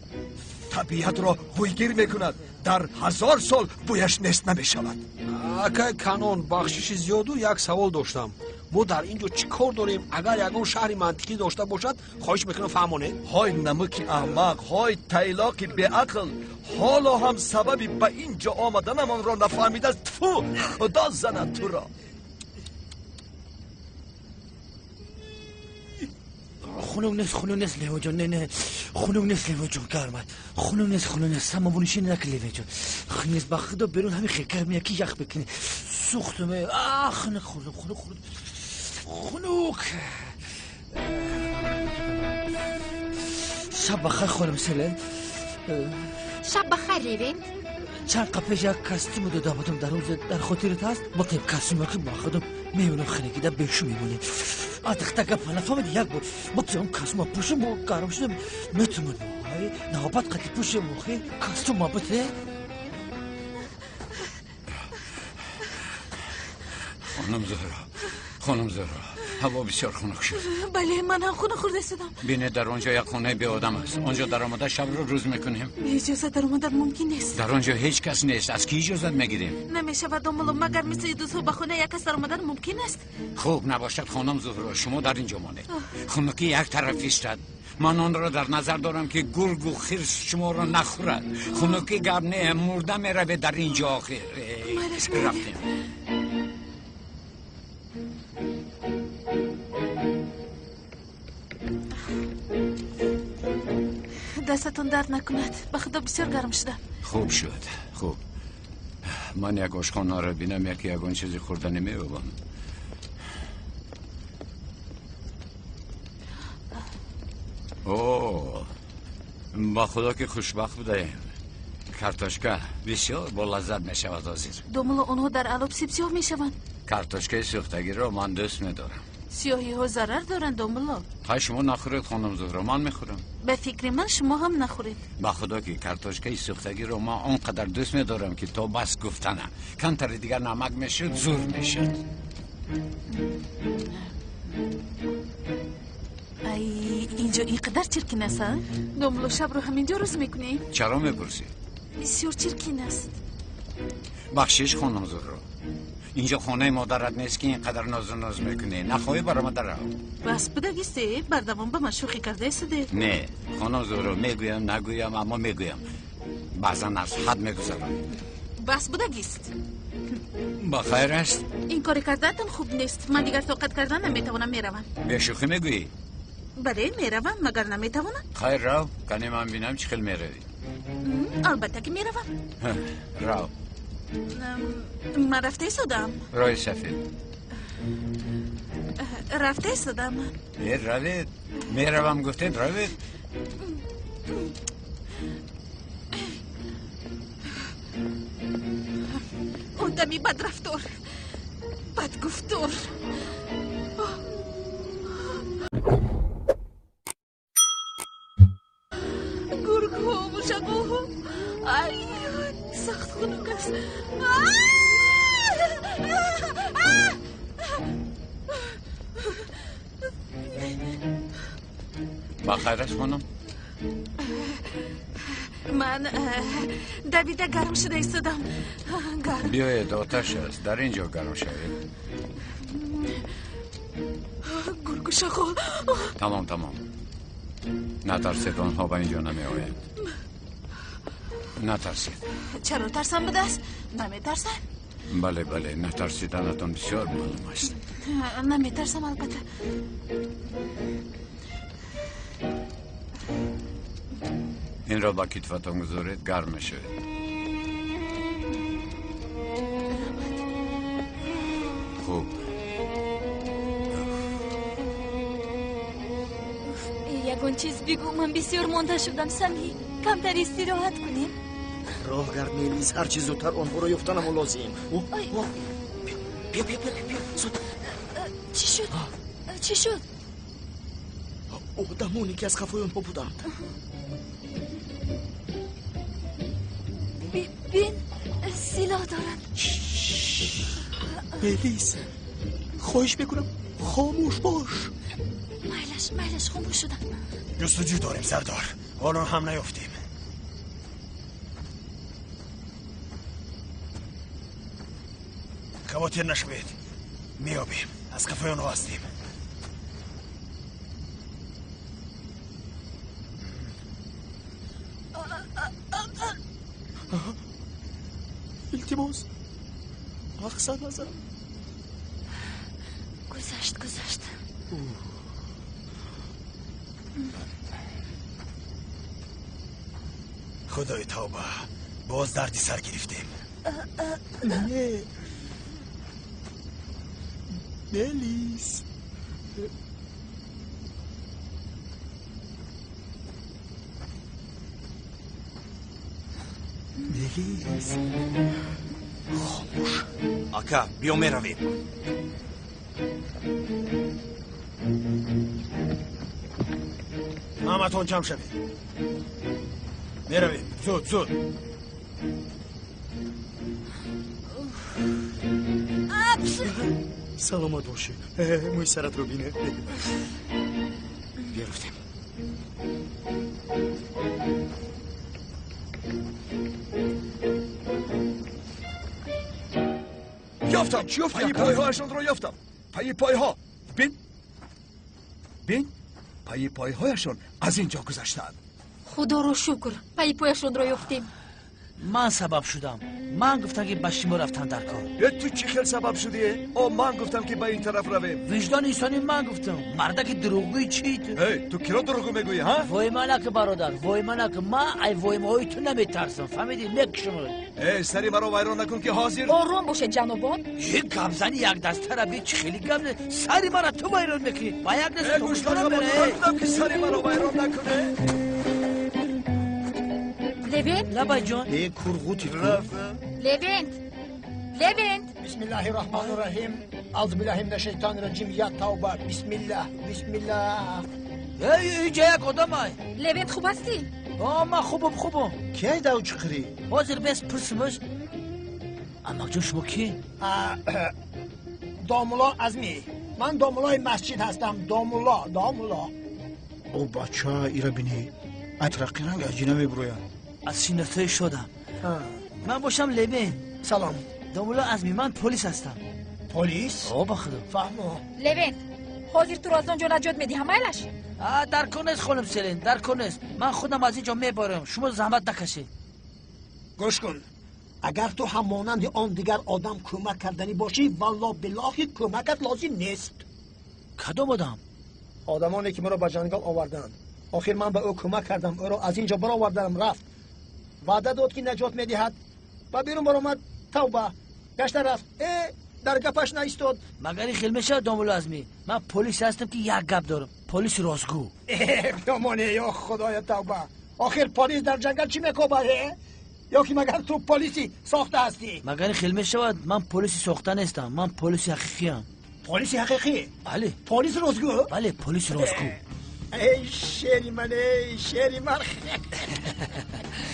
табиатро бӯйгир мекунад. Дар 1000 сол бӯяш нест намешавад. Акай Канон, бахшиши зиёду як савол доштам. Мо дар ин ҷо чӣ кор дорем? Агар ягон шаҳри мантиқӣ дошта бошад, хоҳиш мекунам фаҳмонед. Ҳой намуки аҳмақ, ҳой тайлоқи беақл, ҳоло ҳам сабаби ба ин ҷо омаданамонро нафаҳмидааст. Тфу, худо занад туро. Хунук нест, хунук нест, Левоҷон, не, не, хунук нест, Левоҷон, гармад. Хунук нест, хунук нест, самовонишӣ накун, Левоҷон. Хунук нест, ба худо берун ҳамин хел гармия ки ях бикунӣ. Сӯхтум, а, хунук хӯрдум, хунук хӯрдум. Хунук. Шаб бахайр, хонум Селен. Шаб бахайр, Левент. Чанд қабл пеш як костюм дода будам дар рӯз, дар хотират ҳаст? Ботем костюме ки ба худам мемонам хунукида бешу мемонем. Адихта гап нафаҳмиди, як бор ботем костюма пӯшем, бо гарм шудем, метумон. Ай, навбат қати пӯшем, охи, костюма бите. Хонум Зуҳро, хонум Зуҳро, ҳаво бисёр хунук шуд. Бале, ман ҳам хунук хӯрда истодам. Бинед, дар он ҷо як хонаи беодам аст. Он ҷо даромада шабро рӯз мекунем. Бе иҷозат даромадан мумкин нест. Дар он ҷо ҳеҷ кас нест. Аз кӣ иҷозат мегирем? Намешавад, домулло, магар мисли дӯстҳо ба хонаи як кас даромадан мумкин аст? Хуб набошад, хонум Зуҳро, шумо дар ин ҷо монед. Хунукӣ як тараф истад. Ман онро дар назар дорам, ки гургу хирс шуморо нахӯрад. Хунукӣ гап не, мурда меравед дар ин ҷо охир. Рафтем. Дастатон дард накунад, ба худо бисёр гарм шудам. Хуб шуд, хуб. Ман як ошхонаро бинам, яке ягон чизи хӯрданӣ меёбам. О, ба худо ки хушбахт будаем. Картошка бисёр бо лаззат мешавад ҳозир. Домулло, онҳо дар алоб сибсиёҳ мешаванд. Картошкаи сӯхтагиро ман дӯст медорам. Сиёҳиҳо зарар доранд, домулло. Хай, шумо нахӯред, хонум Зуҳро, ман мехӯрам. Ба фикри ман шумо ҳам нахӯред. Ба худо ки картошкаи сӯхтагиро ман он қадар дӯст медорам, ки то бас гуфтана. Камтари дигар намак мешуд, зур мешуд. Ай, инҷо ин қадар чиркин аст, а? Домулло, шабро ҳаминҷо рӯз мекунӣ? Чаро мепурсӣ? Бисёр чиркин аст. Бахшиш, хонум Зуҳро, инҷо хонаи модарат нест, ки ин қадар нозу ноз мекунӣ. Нахоҳӣ баромада рав. Бас будагисте, бардавом ба ман шӯхӣ кардаистаде. Не, хонум Зуҳро, мегӯям, нагӯям, аммо мегӯям. Баъзан аз ҳад мегузарам. Бас будагист. Ба хайр аст? Ин кори кардаатон хуб нест. Ман дигар тоқат кардан наметавонам, меравам. Бешӯхӣ мегӯӣ? Бале, меравам, магар наметавонам? Хайр, рав, кане ман бинам чӣ хел меравӣ. Албатта ки меравам. Рав. Ман рафта истодам. Роҳи сафед. Рафта истодам. Э, равед. Меравам гуфтед, равед. Одами бадрафтор, бадгуфтор. Гургҳо, мушакҳо. Ай, сахт хунук аст. Ба хайр аст, хонум? Ман давида гарм шуда истодам. Гарм. Биёед, оташ аст, дар ин ҷо гарм шавед. Гургу шағол. Тамом, тамом. Натарсед, онҳо ба ин ҷо намеоянд. Натарсед. Чаро тарсам будааст? Наметарсам? Бале, бале, натарсиданатон бисёр маълум аст. Наметарсам, албатта. Инро ба китфатон гузоред, гарм мешавед. Хуб. Ягон чиз бигӯ, ман бисёр монда шудам, Самӣ. Камтар истироҳат кунем. Роҳ гард, Мелис, ҳарчи зудтар онҳоро ёфтанамо лозим. Биё, биё, биё, биё, зуд. Чӣ шуд? Чӣ шуд? Одамоне ки аз қафои онҳо буданд. Бин, силоҳ доранд. Мелис, хоҳиш мекунам, хомӯш бош. Майлаш, майлаш, хомӯш шудам. Ҷустуҷӯ дорем, сардор, ҳоло ҳам наёфтем. Хавотир нашавед, меёбем, аз қафои онҳо ҳастем. Илтимос, мақсад назан. Гузашт, гузашт. Худои тавба, боз дарди сар гирифтем. Не, Мелис. Мелис, хомӯш. Ака, биё меравем. Ҳаматон ҷамъ шавед, меравем, зуд, зуд. Саломат бошӣ, мӯи саратро бине. Биё, рафтем. Ёфтам, пайи пойҳояшонро ёфтам, пайи пойҳо. Бин, бин, пайи пойҳояшон аз ин ҷо гузаштаанд. Худоро шукр, пайи пояшонро ёфтем. Ман сабаб шудам. Ман гуфтам, ки ба шумо рафтан дар кор. Э, ту чӣ хел сабаб шудӣ? О, ман гуфтам, ки ба ин тараф равем. Виҷдони инсонӣ, ман гуфтам. Мардаки дурӯғгӯи чӣ ту? Эй, ту киро дурӯғгӯ мегӯӣ, ҳа? Войма наку, бародар, войма наку. Ман ай воймаҳои ту наметарсам, фаҳмидӣ? Мекушам. Эй, сари маро вайрон накун, ки ҳозир. Ором бошед, ҷанобон. Е, гапзани якдастара би, чӣ хеле гап сари мара ту вайрон мекунӣ. Ба як даст. Э, гӯш гуфтам, ки сари маро вайрон накунӣ. Левент! Лабайҷон. Э, курғути. Левент! Левент! Бисмиллаҳи раҳмони раҳим. Аузу биллаҳи мина шайтони раҷим. Я тавба. Бисмиллаҳ, бисмиллаҳ. Эй, инҷа як одамай. Левент, хуб ҳастӣ? О, ман хубам, хубам. Киай дав чиқирӣ? Ҳозир бес пурсимаш. Амакҷон, шумо кӣ? Домулло Азмӣ. Ман домуллои масҷид ҳастам. Домулло, домулло. О, бача, ира бинӣ. Атрақи ранг аҷина мебурояд. Аз шиносоӣ шудам. Ман бошам Левен. Салом. Домулло Азмӣ, ман полис ҳастам. Полис? О, ба худо. Фаҳмо. Левент, ҳозир туро аз он ҷо наҷот медиҳам, майлаш? Дар кор нест, хонум Селин, дар кор нест. Ман худам аз ин ҷо мебарам, шумо заҳмат накашед. Гӯш кун, агар ту ҳам монанди он дигар одам кӯмак карданӣ бошӣ, валло биллоҳи кӯмакат лозим нест. Кадом одам? Одамоне ки маро ба ҷангал оварданд. Охир ман ба ӯ кӯмак кардам, ӯро аз ин ҷо баровардам, рафт. Ваъда дод, ки наҷот медиҳад. Ба берун баромад, тавба, гашта рафт. Э, дар гапаш наистод. Магар ин хел мешавад, домулло Азмӣ? Ман полис ҳастам, ки як гап дорам, полиси ростгӯ. Э, биёмоне, ё худоя, тавба. Охир полис дар ҷангал чӣ мекобад? Э, ё ки магар ту полиси сохта ҳастӣ? Магар ин хел мешавад? Ман полиси сохта нестам, ман полиси ҳақиқиам. Полиси ҳақиқӣ? Бале. Полиси ростгӯ? Бале, полиси ростгӯ. Эй, шери ман, эй, шери ман.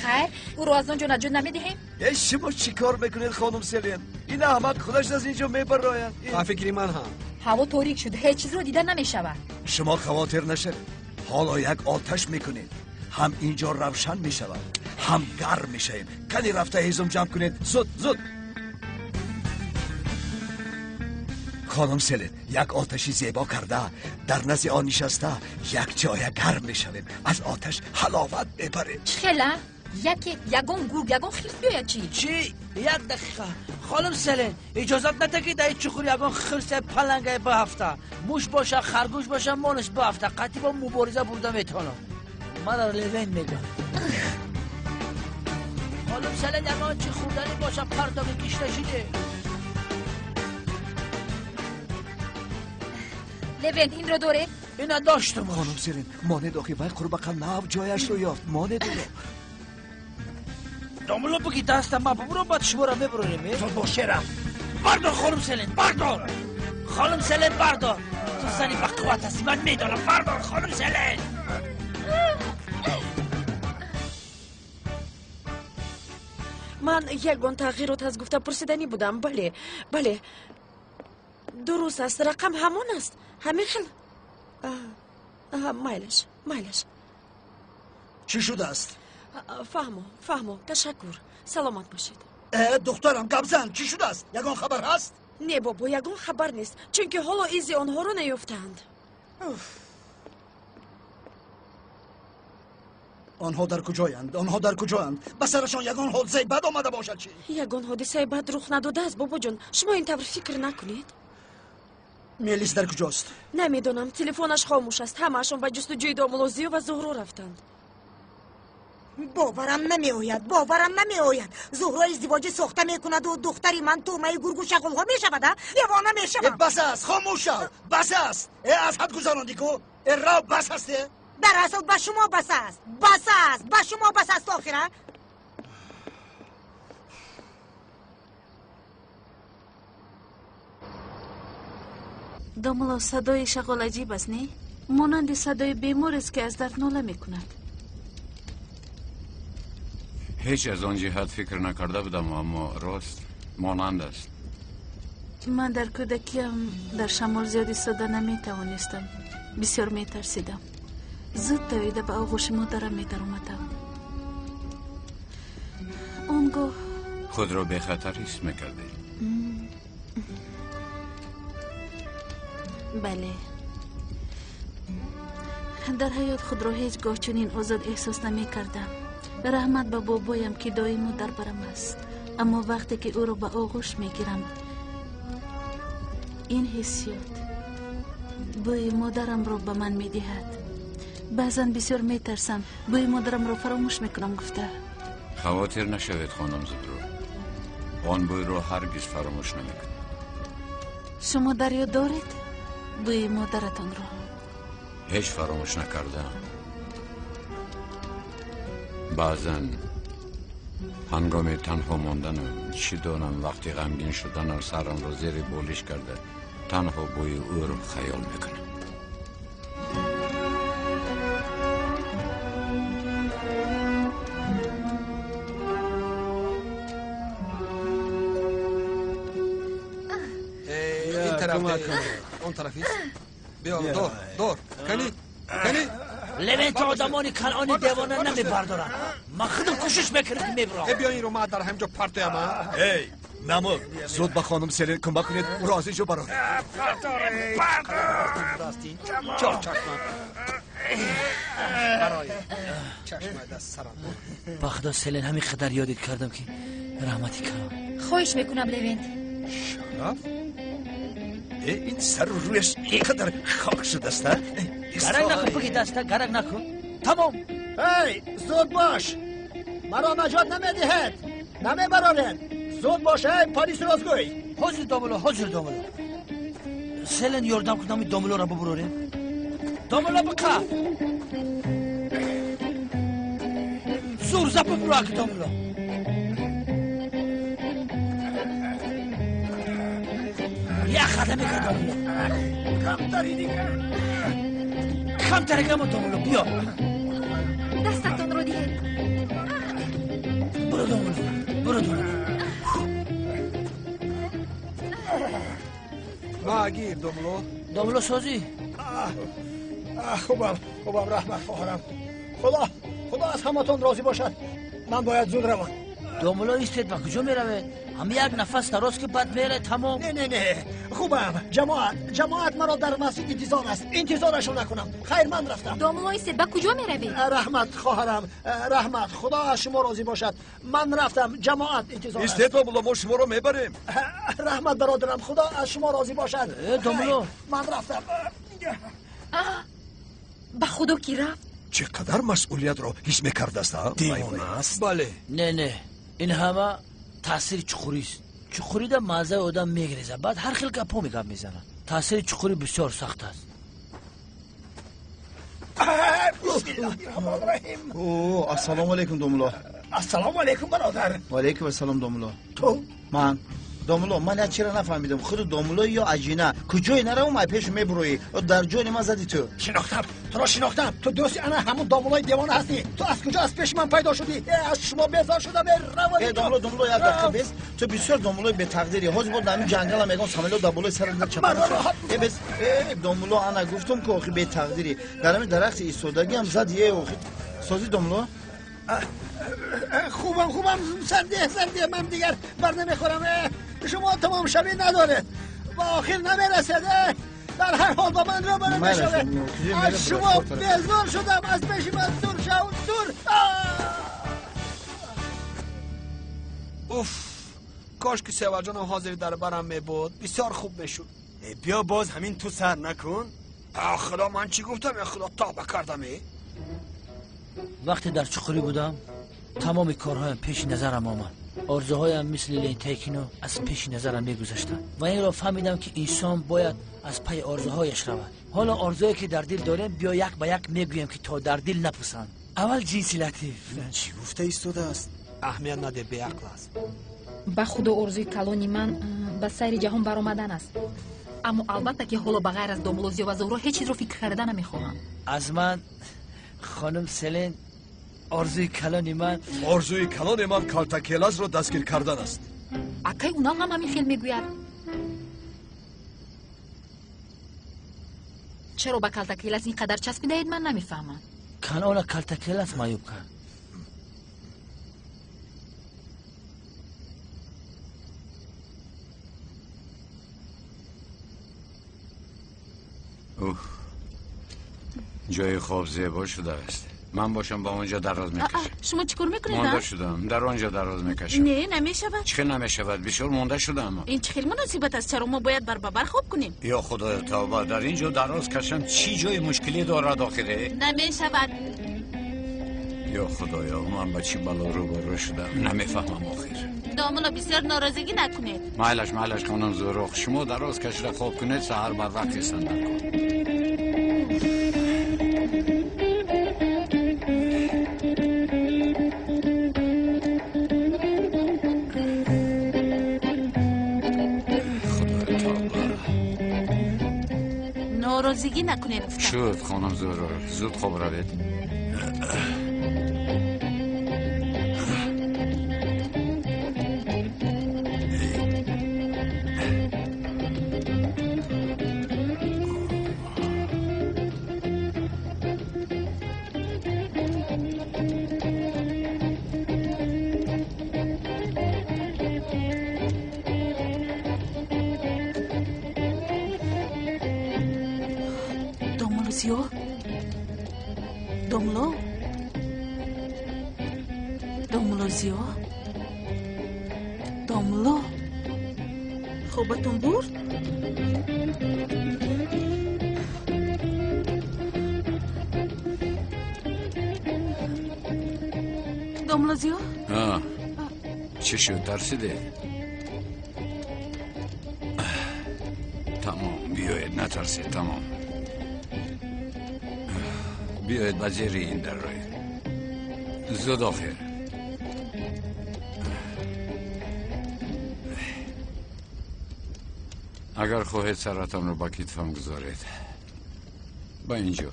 Хайр, ӯро аз он ҷо наҷот намедиҳем? Э, шумо чӣ кор мекунед, хонум Селин? Ин аҳмақ худаш аз ин ҷо мебарояд. Ба фикри ман ҳам. Ҳаво торик шуд, ҳеҷ чизро дида намешавад. Шумо хавотир нашавед, ҳоло як оташ мекунед, ҳам ин ҷо равшан мешавад, ҳам гарм мешавем. Кани рафта ҳезум ҷамъ кунед, зуд, зуд. Хонум Селин, як оташи зебо карда, дар назди он нишаста, як ҷоя гарм мешавем, аз оташ ҳаловат мебарем. Чӣ хела? Яке, ягон гург, ягон хирс биёяд чӣ? Чӣ? Як дақиқа, хонум Селин, иҷозат нада, ки дар чуқур ягон хирсе, палангае баҳафта. Муш боша, харгӯш боша, монаш баҳафта, қатъи бо мубориза бурда метавонам. Мара Левен мегӯям. Хонум Селин, ягон чӣ хӯрданӣ боша, партоки, кишта шиде. Левент, инро доред? Ина доштам. Хонум Селин, монед, охи вай қурбақа нав ҷояшро ёфт, монед ӯро. Домулло буги даста ма бубурам, баъд шуморо мебурорем. Зуд бош, шерам. Бардор, хонум Селен, бардор. Хонум Селен, бардор. Ту зани бақувват ҳастӣ, ман медонам. Бардор, хонум Селен. Ман ягон тағйирот аз гуфта пурсиданӣ будам. Бале, бале, дуруст аст, рақам ҳамон аст, ҳамин хел. Майлаш, майлаш. Чӣ шудааст? Фаҳмо, фаҳмо, ташаккур, саломат бошед. Духтарам, гапзан, чӣ шудааст? Ягон хабар ҳаст? Не, бобо, ягон хабар нест, чунки ҳоло изи онҳоро наёфтаанд. Онҳо дар куҷоянд? Онҳо дар куҷоянд? Ба сарашон ягон ҳодисаи бад омада бошад чӣ? Ягон ҳодисаи бад рух надодааст, бобоҷон, шумо ин тавр фикр накунед. Мелис дар куҷост? Намедонам, телефонаш хомӯш аст. Ҳамаашон ба ҷустуҷӯи домулло Зиё ва Зуҳро рафтанд. Боварам намеояд, боварам намеояд. Зуҳро издивоҷи сохта мекунаду духтари ман тӯъмаи гургу шағолҳо мешавад, а? Девона мешавам. Бас аст, хомӯш шав, бас аст. Аз ҳад гузарондӣ ку? Рав, бас аст. Дар асл ба шумо бас аст, бас аст, ба шумо бас аст охира. Домулло, садои шағол аҷиб аст, не? Монанди садои беморест, ки аз дард нола мекунад. Ҳеҷ аз он ҷиҳат фикр накарда будам, аммо рост монанд аст. Ман дар кӯдакиям дар шамол зиёд истода наметавонистам, бисёр метарсидам. Зуд давида ба оғӯши модарам медаромадам. Он гоҳ худро бехатар ҳис мекардед? Бале, дар ҳаёт худро ҳеҷ гоҳ чунин озод эҳсос намекардам. Раҳмат ба бобоям, ки доимо дар барам аст, аммо вақте ки ӯро ба оғӯш мегирам, ин ҳиссиёт бӯи модарамро ба ман медиҳад. Баъзан бисёр метарсам, бӯи модарамро фаромӯш мекунам гуфта. Хавотир нашавед, хонум Зуҳро, он бӯйро ҳаргиз фаромӯш намекунед. Шумо дар ёд доред бӯи модаратонро? Ҳеҷ фаромӯш накардаам. Баъзан ҳангоми танҳо мондану чӣ донам вақти ғамгин шудану сарамро зери болиш карда танҳо бӯи ӯро хаёл мекунам. Ин тараф, он тарафист. Биё, дор, дор, кани, кани. Левента одамони канъони девона намебардоранд. Ман худам кӯшиш мекунам, ки мебурам. Биё, инро ман дар ҳамин ҷо партоям. Эй, намуд, зуд ба хонум Селен кӯмак кунед, ӯро аз ин ҷо бароред. Чор чашма барои чашмаи даст сарам. Ба худо, Селен, ҳамин қадар ёдит кардам, ки раҳмати калон. Хоҳиш мекунам, Левент. Шараф, ин сару рӯяш ин қадар хок шудааст, а? Гарак накун, буги даста, гарак накун. Тамом. Эй, зуд бош, маро наҷот намедиҳед, намебароред. Зуд бош, эй полиси ростгӯй. Ҳозир, домулло, ҳозир, домулло. Селен, ёрдам кунам, ин домуллоро бубурорем. Домулло, биқа, зур зап бубуро, аки домулло. Як хата мекард, домулло. Камтари дигар. Камтаре камо, домулло, биё. Дастатонро диҳед. Буро, домулло, буро, домулло. Ма гир, домулло. Домулло, созӣ? Хубам, хубам, раҳмат, хоҳарам. Худо, худо аз ҳаматон розӣ бошад. Ман бояд зуд равам. Домулло, истед, ба куҷо меравед? Ҳам як нафас дароз ки баъд меред, тамом. Не, не, не, хубам. Ҷамоат, ҷамоат маро дар масҷид интизор аст, интизорашон накунам. Хайр, ман рафтам. Домулло, истед, ба куҷо меравед? Раҳмат, хоҳарам, раҳмат, худо аз шумо розӣ бошад. Ман рафтам, ҷамоат интизор аст. Истед, домулло, мо шуморо мебарем. Раҳмат, бародарам, худо аз шумо розӣ бошад. Домулло, ман рафтам. Ба худо ки рафт. Чӣ қадар масъулиятро ҳис мекардааст, а? Девона аст. Бале. Не, не, ин ҳама таъсири чуқурист. Чуқурида маззаи одам мегрезад, баъд ҳар хел гапҳо мегап мезанад. Таъсири чуқурӣ бисёр сахт аст. Бисмиллаҳи раҳмони раҳим. О, ассалому алайкум, домулло. Ассалому алайкум бародар. Ва алайкум ассалом домулло. Ту? Ман. Домулло, ман як чиро нафаҳмидам. Худу домулло ё аҷина? Куҷое наравам, ай пеш мебуроӣ. Дар ҷони ман зади ту. Шинохтам, туро шинохтам. Ту дӯсти ана ҳамун домуллои девона ҳастӣ. Ту аз куҷо аз пеши ман пайдо шудӣ? Аз шумо безор шудам. Равон. Домулло, домулло, як дақиқа бес. Ту бисёр домуллои бетақдирӣ. Ҳозир бо дар ҳамин ҷангала мегӯям самолёт дар болои сарат чапа. Бес. Домулло, ана гуфтам ки охи бетақдирӣ. Дар ҳамин дарахти истодагиам зад е охи. Созӣ домулло? Хубам, хубам, сардия, сардия, ман дигар бар намехӯрам. Шумо тамом шавӣ надоред ба охир намерасед. Дар ҳар ҳол ба ман рӯбарӯ мешавед. Аз шумо безор шудам, аз пеши ман дур шав, дур. Уф, кош ки севарҷонам ҳозир дар барам мебуд, бисёр хуб мешуд. Биё боз ҳамин ту сар накун. Худо, ман чӣ гуфтам? Худо, тавба кардам. Вақте дар чуқурӣ будам, тамоми корҳоям пеши назарам омад. Орзуҳоям мисли лентаи кино аз пеши назарам мегузаштанд ва инро фаҳмидам, ки инсон бояд аз пайи орзуҳояш равад. Ҳоло орзуе ки дар дил дорем, биё як ба як мегӯем, ки то дар дил напусанд. Аввал ҷинси латиф. Чӣ гуфта истодааст? Аҳамият наде, беақл аст. Ба худо, орзуи калони ман ба сайри ҷаҳон баромадан аст. Аммо албатта ки ҳоло ба ғайр аз домулло Зиё ва Зуҳро ҳеҷ чизро фикр карда намехоҳам. Аз ман хонум Селен, орзуи калони ман, орзуи калони ман калтакелазро дастгир кардан аст. Акай унал ҳам ҳамин хел мегӯяд. Чаро ба калтакелаз ин қадар часпидаед, ман намефаҳмам. Канона калтакелаз маъюб кард. Уф, ҷои хоб зебо шудааст. Ман бошам ба онҷо дароз мекашам. Шумо чӣ кор мекунед? Монда шудам, дар онҷо дароз мекашам. Не, намешавад. Чӣ хел намешавад? Бисёр монда шудам. Ин чӣ хел муносибат аст? Чаро мо бояд бар ба бар хоб кунем? Ё худоё, тавба, дар ин ҷо дароз кашам чӣ ҷои мушкилӣ дорад охире? Намешавад. Ё худоё, ман ба чӣ бало рӯбарӯ шудам, намефаҳмам охир. Домулло, бисёр норозигӣ накунед. Майлаш, майлаш, хонум Зуҳро, шумо дароз кашида хоб кунед, саҳар барвақт хестан дар кор. Норозигӣ накунед гуфтам. Шуд, хонум Зуҳро, зуд хоб равед. Домулло, домулло Зиё, домулло, хобатон бурд? Домулло Зиё? Чӣ шуд, тарсиде? Тамом, биёед, натарсед, тамом. Биёед ба зери ин дарроед. Зуд охир. Агар хоҳед саратонро ба китфам гузоред. Ба ин ҷо.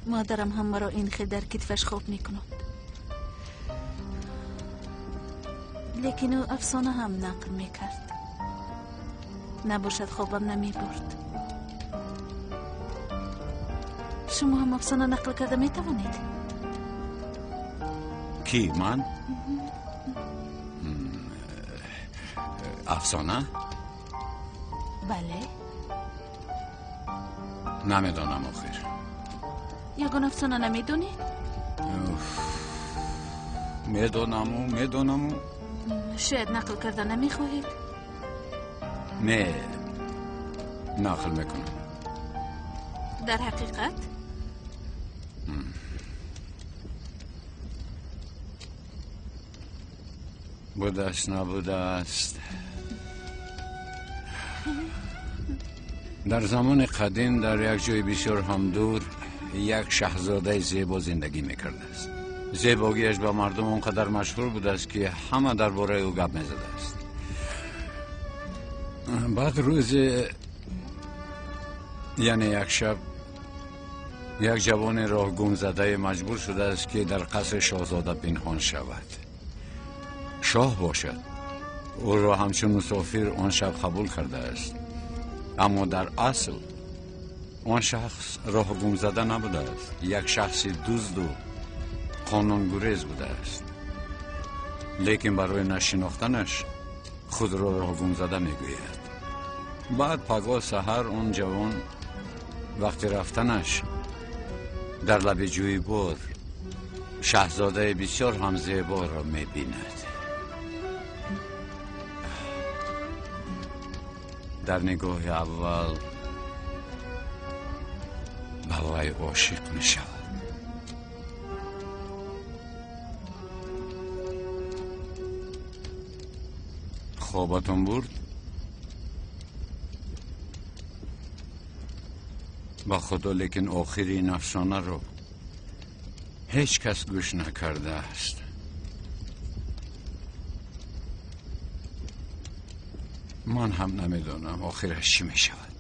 Модарам ҳам маро ин хел дар китфаш хоб мекунад. Лекин ӯ афсона ҳам нақл мекард. Набошад, хобам намебурд. Шумо ҳам афсона нақл карда метавонед? Ки, ман? Афсона? Бале. Намедонам охир. Ягон афсона намедонед? Медонаму, медонаму. Шояд нақл карда намехоҳед? Не, нақл мекунам. Дар ҳақиқат? Будааст, набудааст. Дар замони қадим дар як ҷои бисёр ҳам дур як шаҳзодаи зебо зиндагӣ мекардааст. Зебогиаш ба мардум он қадар машҳур будааст, ки ҳама дар бораи ӯ гап мезадааст. Баъд рӯзе, яъне як шаб, як ҷавони роҳгумзадае маҷбур шудааст, ки дар қасри шоҳзода пинҳон шавад. Шоҳ бошад ӯро ҳамчун мусофир он шаб қабул кардааст, аммо дар асл он шахс роҳгумзада набудааст, як шахси дузду қонунгурез будааст. Лекин барои нашинохтанаш худро роҳгумзада мегӯяд. Баъд пагоҳ саҳар он ҷавон вақти рафтанаш дар лаби ҷӯйбор шаҳзодаи бисёр ҳам зеборо мебинад. Дар нигоҳи аввал ба вай ошиқ мешавад. Хобатон бурд? Ба худо, лекин охири ин афсонаро ҳеҷ кас гӯш накардааст. Ман ҳам намедонам охираш чӣ мешавад.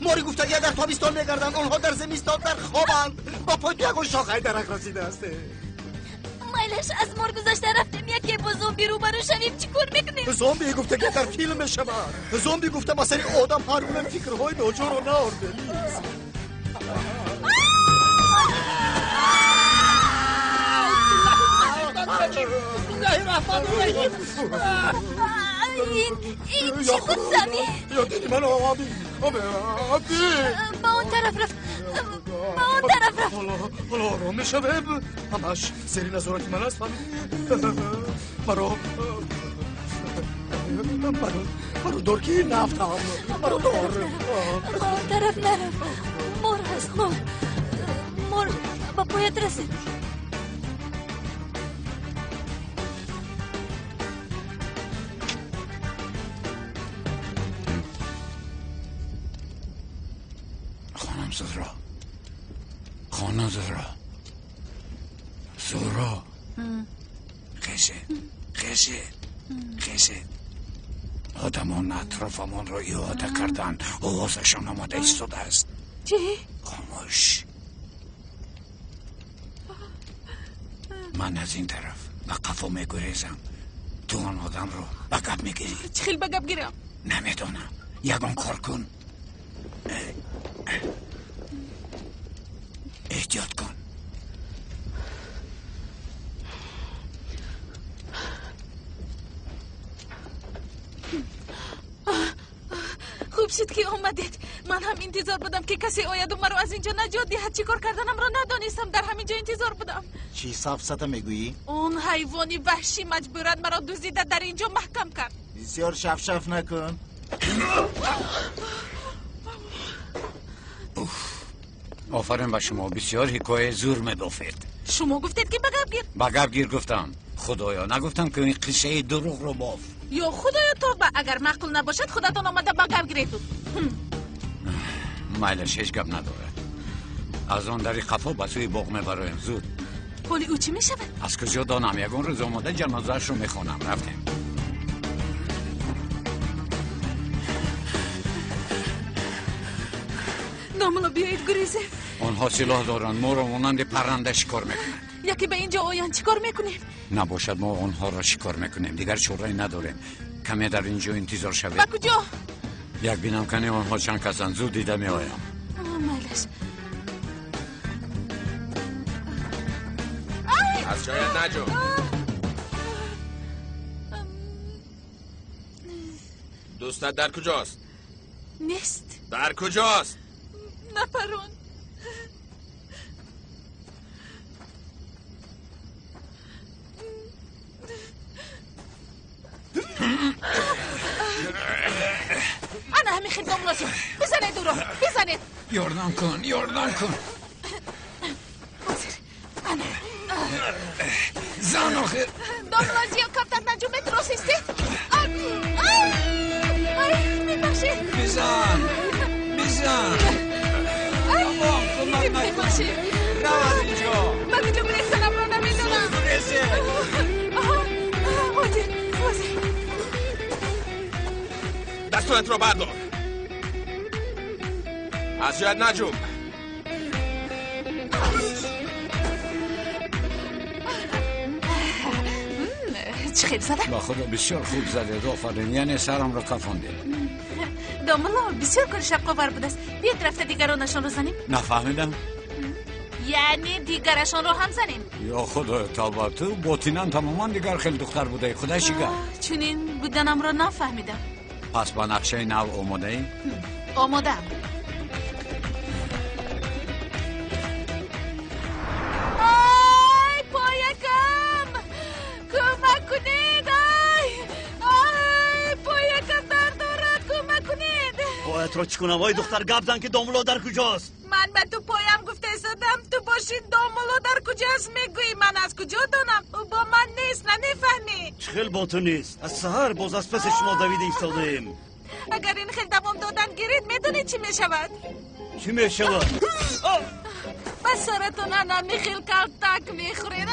Мори гуфтагия дар тобистон мегарданд, онҳо дар зимистон дар хобанд. Ба пой ту ягон шохаи дарахт расидааст. Майлаш, аз мор гузашта рафтем, яке бо зомби рӯбарӯ шавем, чӣ кор мекунем? Зомби гуфтагия дар филм мешавад. Зомби гуфта ба сари одам ҳар гуна фикрҳои ноҷорро наорде. Ин чӣ буд, Сами? Ё диди ман оби оби. Ба он тараф рафт, ба он тараф рафт. Ҳоло ором мешавем. Ҳамаш зери назорати ман аст, фаҳмидӣ? Маро маро дор, ки нафтам. Маро дор. Ба он тараф нарафт. Мор ҳаст, мор. Мор ба поят расид. Зуҳро, хонум Зуҳро, Зуҳро, хезед, хезед, хезед. Одамон атрофамонро иҳота карданд, овозашон омода истодааст. Чӣ? Хомӯш. Ман аз ин тараф ба қафо мегурезам, ту он одамро ба гап мегирӣ. Чӣ хел ба гап гирам? Намедонам, ягон кор кун. Эҳтиёт кун. Хуб шуд, ки омадед. Ман ҳам интизор будам, ки касе ояду маро аз инҷо наҷот диҳад. Чӣ кор карданамро надонистам, дар ҳамин ҷо интизор будам. Чӣ сафсата мегӯӣ? Он ҳайвони ваҳшӣ маҷбуран маро дуздида дар ин ҷо маҳкам кард. Бисёр шафшаф накун. Офарин ба шумо, бисёр ҳикояи зур мебофед. Шумо гуфтед, ки ба гап гир. Ба гап гир гуфтам. Худоё, нагуфтам, ки ин қиссаи дурӯғро боф. Ё худоё, тоба, агар маъқул набошад, худатон омада ба гап гиреду. Майлаш, ҳеҷ гап надорад. Аз он дари қафо ба сӯи боғ мебароем, зуд. Ҳоли ӯ чӣ мешавад? Аз куҷо донам, ягон рӯз омода ҷанозаашро мехонам. Рафтем. Домулло, биёед гурезем. Онҳо силоҳ доранд, моро монанди парранда шикор мекунанд. Яке ба ин ҷо оянд, чӣ кор мекунем? Набошад, мо онҳоро шикор мекунем, дигар чорае надорем. Каме дар ин ҷо интизор шавед. Ба куҷо? Як бинам, кане онҳо чанд касанд, зуд дида меоям. Майлаш. Аз ҷоят наҷӯ. Дӯстат дар куҷост? Нест. Дар куҷост? Напарон. Ана ҳамин хел домлозим. Бизанед ӯро, бизанед. Ёрдам кун, ёрдам кун. Ҳозир. Ана. Зан охир. Домлозиё камтар наҷумед, рост истед. Ай, мебахшед. Бизан, бизан. Тамом, кӯмак накун. Мебахшед. Рав аз инҷо. Ба куҷо гурехтанамро намедонам. Зуд гурезед. Ҳозир, ҳозир. Дастонатро бардор. Аз ҷоят наҷумб. Чӣ хел задам? Ба худо бисёр хуб задед, офарин. Яъне сарамро кафондед. Домулло, бисёр кори шавқовар будааст. Биёед рафта дигаронашонро занем. Нафаҳмидам. Яъне дигарашонро ҳам занем. Ё худоё, тавба, ту ботинан тамоман дигар хел духтар будаӣ. Худо чӣ гап? Чунин буданамро нафаҳмидам. Пас ба нақшаи нав омодаӣ? Омодаам. Ай, поякам! Кӯмак кунед! Ай! Ай, поякам дард дорад! Кӯмак кунед! Поятро чӣ кунам? Ой духтар, гап зан ки домулло дар куҷост? Ман ба ту поям гуфта истодам, ту боши домулло дар куҷост мегӯӣ. Ман аз куҷо донам? Ӯ бо ман нест, намефаҳмӣ. Чӣ хел бо ту нест? Аз саҳар боз аз паси шумо давида истодаем. Агар ин хел давом додан гиред, медонед чӣ мешавад? Чӣ мешавад? Ба саратон анами хел калтак мехӯред.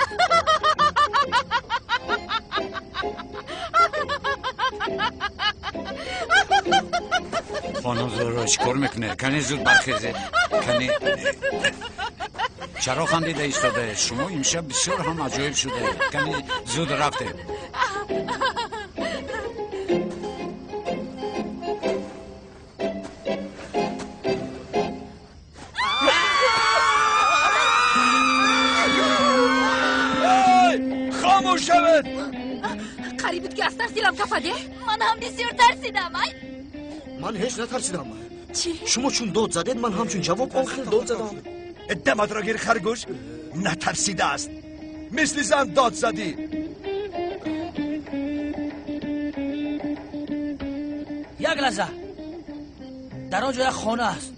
Хонум Зуҳро, чӣ кор мекунед? Кане зуд бархезед. Кане чаро хандида истодаед? Шумо имшаб бисёр ҳам аҷоиб шудаед. Кане зуд рафтед. Хомӯш шавед! Қариб буд ки аз тарс дилам кафад, е? Ман ҳам бисёр тарсидам, ай. Ман ҳеҷ натарсидам. Чӣ? Шумо чун дод задед, ман ҳамчун ҷавоб он хел дод задам. Даматро гир, харгӯш. Натарсидааст. Мисли зан дод задӣ. Як лаҳза. Дар он ҷо як хона аст.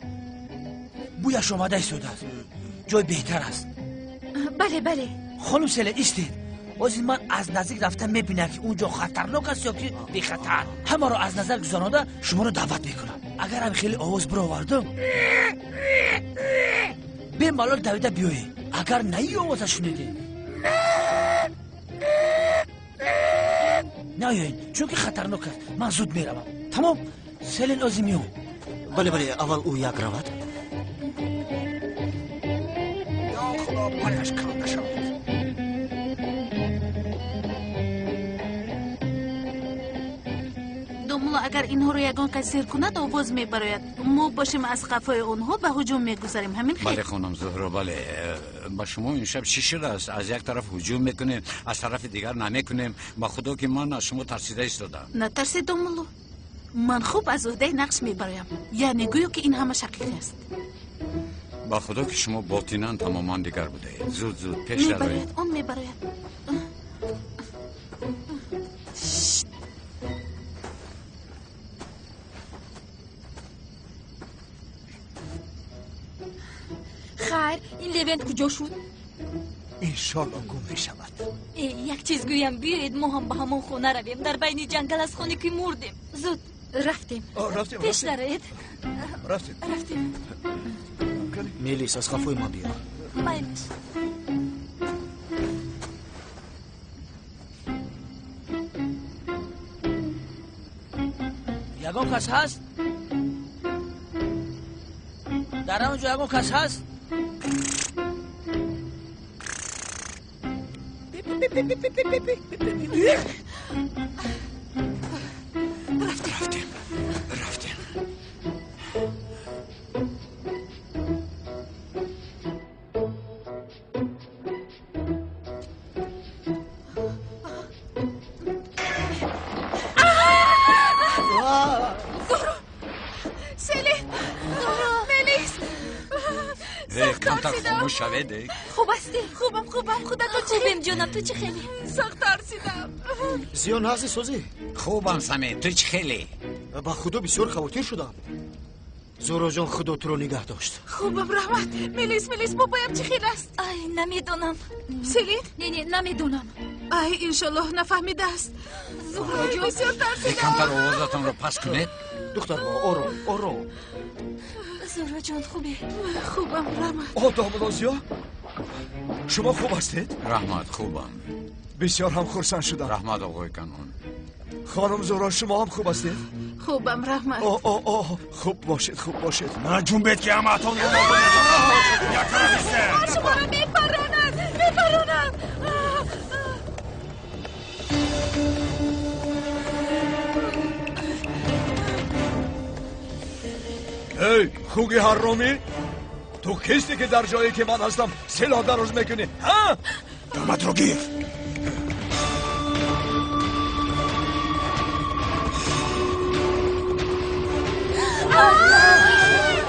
Бӯяш омада истодааст. Ҷой беҳтар аст. Бале, бале. Хонум Селе, истед. Ҳозир ман аз наздик рафта мебинам, ки он ҷо хатарнок аст ё ки бехатар. Ҳамаро аз назар гузаронда шуморо даъват мекунам. Агарам хеле овоз бировардам, бемалол давида биёед. Агар на ин овоза шунидед, наёед, чунки хатарнок аст. Ман зуд меравам. Тамом, Селин ози меом. Бале, бале, аввал ӯ як равад. Ё худо, пояш канда шавад. Домулло, агар инҳоро ягон кас сер кунад, овоз мебарояд. Мо бошем аз қафои онҳо ба ҳуҷум мегузарем. Ҳамин хел? Бале, хонум Зуҳро, бале. Ба шумо имшаб чӣ шудааст? Аз як тараф ҳуҷум мекунем, аз тарафи дигар намекунем. Ба худо ки ман аз шумо тарсида истодам. Натарсед, домулло. Ман хуб аз уҳдаи нақш мебароям. Яъне гӯё ки ин ҳамаш ҳақиқӣ аст. Ба худо ки шумо ботинан тамоман дигар будаед. Зуд, зуд пеш дароед. Мебарояд, он мебарояд. Хайр, ин Левент куҷо шуд? Иншолло гум мешавад. Э, як чиз гӯям, биёед мо ҳам ба ҳамон хона равем. Дар байни ҷангал аз хоне ки мурдем. Зуд рафтем. Рафтем. Пеш дароед. Рафтем. Рафтем. Мелис, аз қафои ман биё. Майлиш. Ягон кас ҳаст? Дар он ҷо ягон кас ҳаст? Рафтем, рафтем. Камтар хомӯш шавед. Хуб ҳастӣ? Хубам, хубам. Худато чӣ? Хубем ҷонам, ту чӣ хеле? Сахт тарсидам. Зиё нағзи созӣ? Хубам Самир, ту чӣ хеле? Ба худо бисёр хавотир шудам. Зуҳроҷон, худо туро нигаҳ дошт. Хубам, раҳмат. Мелис, Мелис, бобоям чӣ хел аст? Ай, намедонам. Селин? Не, не, намедонам. Ай, иншоллоҳ нафаҳмидааст. Зуҳроҷон, бисёр тарсидам. Камтар овозатонро паст кунед. Духтарҳо, ором, ором. Зуҳроҷон, хубе? Хубам, раҳмат. О, домулло Зиё, шумо хуб ҳастед? Раҳмат, хубам. Бисёр ҳам хурсанд шудам. Раҳмат, оғои Канон. Хонум Зуҳро, шумо ҳам хуб ҳастед? Хубам, раҳмат. О, о, о, хуб бошед, хуб бошед. Наҷунбед ки ҳамаатонро нобуд мекунам. Як тараф истед. Шуморо мепаронад, мепаронад. Эй, хуги ҳарромӣ, ту кисти ки дар ҷое ки ман ҳастам силоҳ дароз мекунӣ, ҳа? Даматро гир.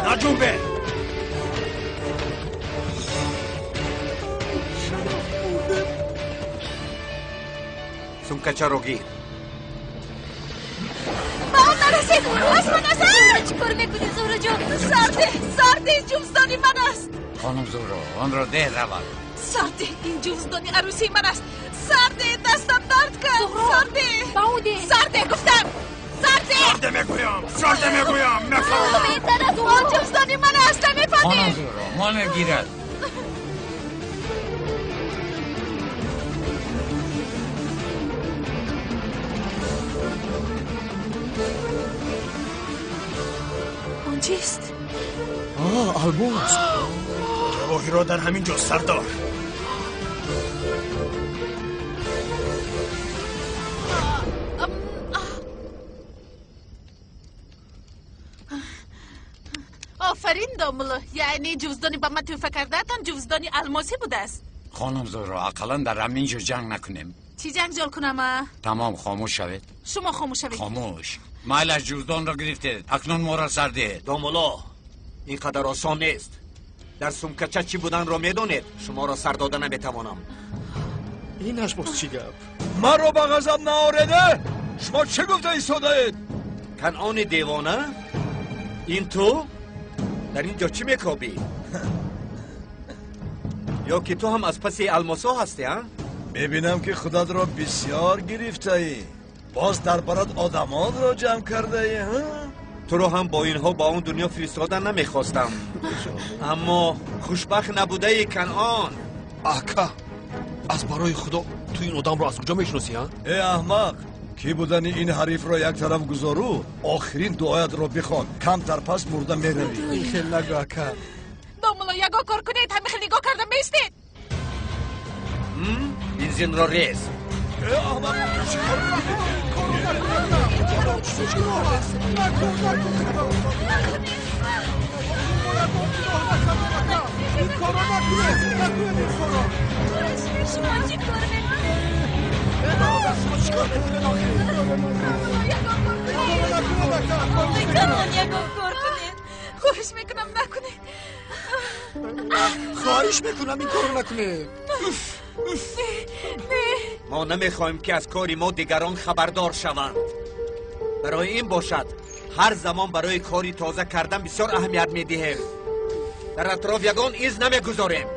Наҷунбе! Сумкачаро гир. Ба он нарасед! Аз ман аст! Чӣ кор мекунӣ, Зуҳроҷон? Сарде, сарде, ҷуздони ман аст. Хонум Зуҳро, онро деҳ равад. Сарде, ин ҷуздони арӯсии ман аст. Сарде, дастам дард кард. Сарде, ба ӯ деҳ. Сарде, гуфтам. Сарде! Сарде мегӯям, сарде мегӯям, мефаҳмам. Беҳтар аст, он ҷуздони ман аст, намефаҳмӣ? Хонум Зуҳро, монеъ гирад. Он чист? Алмос. Ҷавоҳирот дар ҳамин ҷо, сардор. Офарин, домулло. Яъне ҷуздони ба ман тӯҳфа кардаатон ҷуздони алмосӣ будааст. Хонум Зуҳро, ақаллан дар ҳамин ҷо ҷанг накунем. Чӣ ҷангҷол кунам, а? Тамом, хомӯш шавед. Шумо хомӯш шавед. Хомӯш. Майлаш, ҷуздонро гирифтед, акнун моро сар диҳед. Домулло, ин қадар осон нест. Дар сумкача чӣ буданро медонед? Шуморо сар дода наметавонам. Инаш боз чӣ гап? Маро ба ғазаб наореде? Шумо чӣ гуфта истодаед? Канъони девона? Ин ту? Дар ин ҷо чӣ мекобӣ? Ё ки ту ҳам аз паси алмосҳо ҳастӣ, а? Мебинам ки худатро бисёр гирифтаӣ. Боз дар барат одамонро ҷамъ кардаӣ, ҳа? Туро ҳам бо инҳо ба он дунё фиристодан намехостам. Аммо хушбахт набудаи, Канъон. Ака, аз барои худо, ту ин одамро аз куҷо мешиносӣ, а? Э, аҳмақ, ки будани ин ҳарифро як тараф гузору, охирин дуоятро бихон. Камтар пас мурда меравӣ. Ин хел нагӯ, ака. Домулло, ягон кор кунед, ҳамин хел нигоҳ карда меистед. Бензинро рез. Э, аҳмақ, чӣ кор мекунӣ? Шумо чӣ кор мекунед? Канон, ягон кор кунед. Хоҳиш мекунам, накунед. Хоҳиш мекунам, ин корро накунед. Не. Мо намехоҳем ки аз кори мо дигарон хабардор шаванд. Барои ин бошад, ҳар замон барои кори тоза кардан бисёр аҳамият медиҳем. Дар атроф ягон из намегузорем.